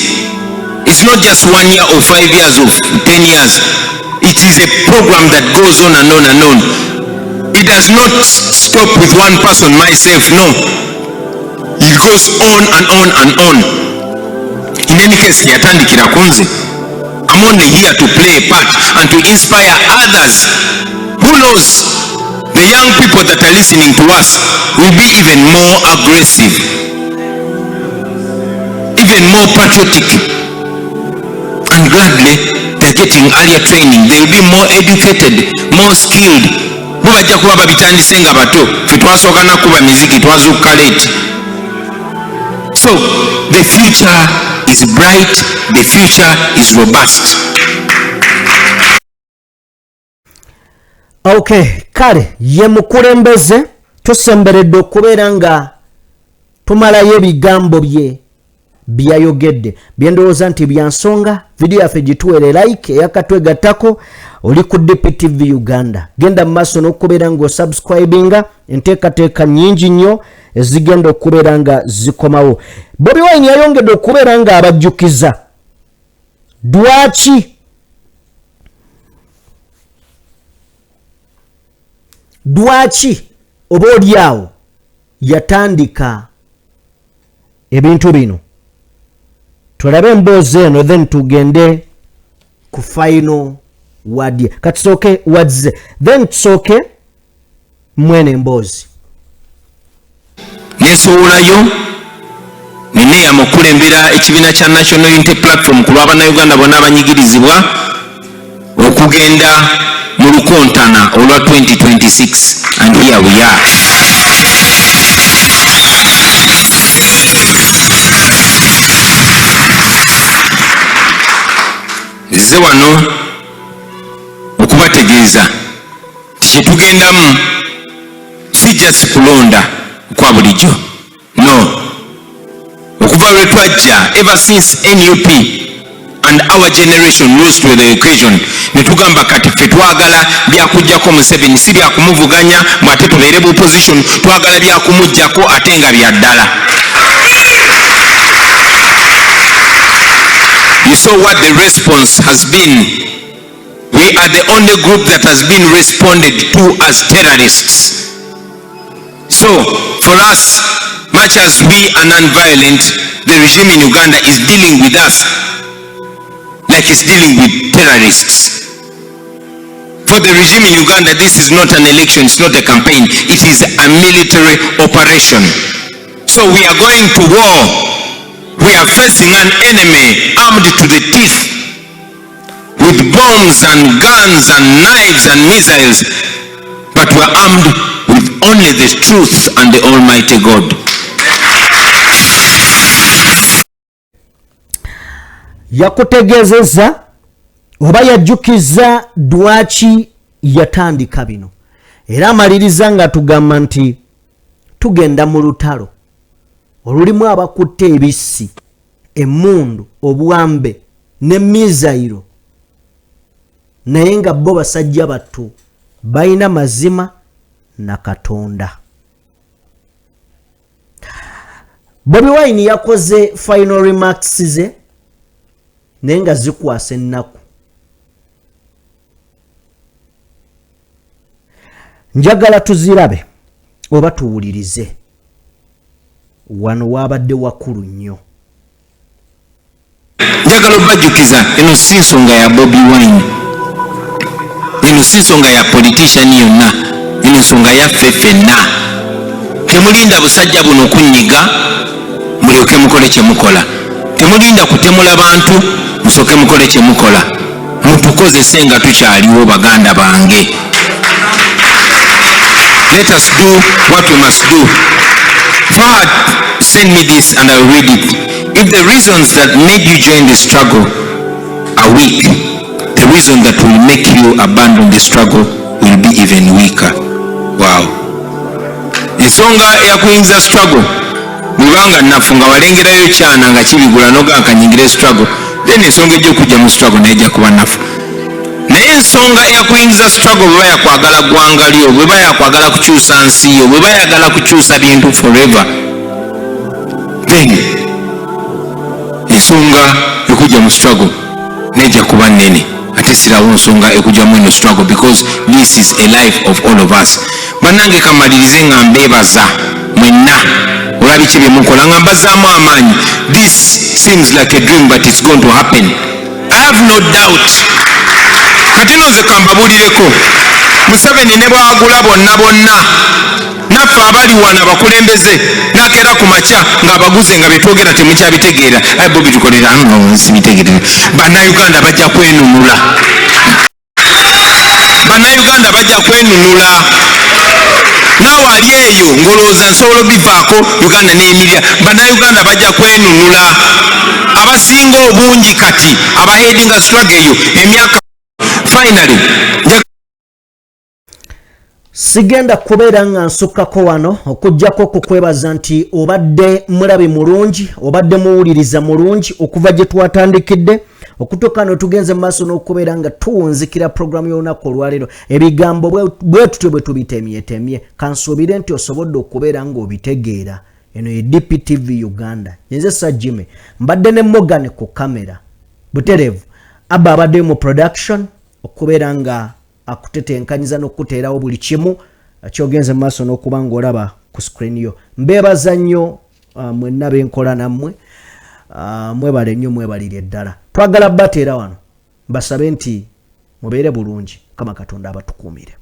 It's not just 1 year or 5 years or 10 years. It is a program that goes on and on and on. It does not stop with one person, myself, no. It goes on and on and on. In any case, yatandikira kunze. I'm only here to play a part and to inspire others. Who knows, the young people that are listening to us will be even more aggressive, even more patriotic. And gladly, they're getting earlier training. They'll be more educated, more skilled. Bo bajja kuba babitandise nga bato. Ffe twasooka nakuba miziki, twazuukuka late. So, the future is bright, the future is robust. Okay, kale ye mukulembeze tusemberedde okubeera nga tumalayo ebigambo bye byayogedde byendowooza nti bya nsonga. Vidiyo yaffe gituweere like eyakatwegattako, oli ku DPTV Uganda. Genda mu maaso n'okubeera ng'osubscribinga, enteekateeka nnyingi nnyo ezigenda okubeera nga zikomawo. Bobi Wine yayongedde okubeera ng'abajjukiza lwaki oba oli awo yatandika ebintu bino. Tulabe emboozi eno then tugende ku final word. Katusooke words then tusooke mwene emboozi. Neesowolayo neneeyama okukulembera ekibiina kya National Unity Platform ku lw'Abannayuganda bonna abanyigirizibwa. Okugenda mu lukontana olwa 2026, and here we are. Nze wano okubategeeza kyetugendamu si just kulonda kwa bulijjo, no. Okuva lwe twajja, ever since NUP and our generation rose to the occasion, ne tugamba kati ffe twagala byakuggyako Museveni, si byakumuvuganya mbu ate tubeere bu opposition. Twagala byakumuggyako ate nga bya ddala. You saw what the response has been. We are the only group that has been responded to as terrorists. So for us, much as we are non-violent, the regime in Uganda is dealing with us like it's dealing with terrorists. For the regime in Uganda, this is not an election, it's not a campaign, it is a military operation. So we are going to war. We are facing an enemy armed to the teeth with bombs and guns and knives and missiles, but we are armed with only the truth and the Almighty God. Yakutegeezezza oba yajjukiza dwaki yatandika bino, era amaliriza nga tugamba nti tugenda mu lutalo olulimu abakutte ebissi, emmundu, obwambe ne mizayiro, naye nga bo basajja battu balina mazima na Katonda. Bobi Wine yakoze final remarks ze naye nga zikwasa ennaku. Njagala tuzirabe oba tuwulirize. Wano wabadde wakulu nnyo. Njagala obajjukiza, eno si nsonga ya Bobi Wine, eno si nsonga ya politician yonna, eno nsonga yaffe ffenna. Temulinda busajja buno kunyiga mulyoke mukole kye mukola. Temulinda kutemula bantu musooke mukole kye mukola. Mutukozese nga tukyaliwo, baganda bange. Let us do what we must do. Fahad, send me this and I'll read it. If the reasons that made you join the struggle are weak, the reason that will make you abandon the struggle will be even weaker. Wow. Ensonga eyakuyingiza struggle bwebanga nafu nga walengerayo kyana nga kibigula noga akanyingira struggle, then ensonga ejja okujja mu struggle naye ejja kuba nafu. Naye ensonga eyakuyingiza struggle bweba yakwagala ggwanga lyo, bweba yakwagala kukyusa nsi yo, bweba yagala kukyusa bintu forever, then ensonga ekujja mu struggle nejja kuba nnene. Ate sirawo nsonga ekujjamu eno struggle, because this is a life of all of us. Bannange, kamalirize nga mbeebaza mwenna olwa biki bye mukola, nga mbazaamu amaanyi. This seems like a dream, but it's going to happen, I have no doubt. Kati no nze kambabuulireko, Museveni ne bwagula bonna bonna naffe abali wano abakulembeze, nakeera ku makya ng'abaguze nga betwogera temukyabitegeera, aye Bobi tukolera sibitegeera. Bannayuganda bajja kwenunula, Bannayuganda bajja kwenunula. Naawe ali eyo ng'olowooza nsobola obivaako Uganda n'eyimirira, Bannayuganda bajja kwenunula. Abasinga obungi kati abaheadinga struggle eyo emyaka. Finally, Sigenda kubeera nga nsukkako wano okuggyako okukwebaza nti obadde mulabi mulungi, obadde muwuliriza mulungi okuva gye twatandikidde okutuuka no tugenze mu maaso n'okubeera nga tuwunzikira puroguramu y'olunaku olwaleero. Ebigambo bwe tutyo bwe tubitemyetemye, kansuubire nti osobodde okubeera ng'obitegeera. Eno ye DPTV Uganda, nze Sir Jimmy, mbadde ne Morgan ku kamera butereevu, abba abadde mu production okubeera nga akutetenkanyiza n'okuteerawo buli kimu kyogenze mu maaso n'okuba ng'olaba ku screen yo. Mbeebaza nnyo mwenna benkola nammwe, mwebale nnyo, mwebalire ddala. Twagala bateera wano, mbasabe nti mubeere bulungi, Mukama Katonda abatukuumire.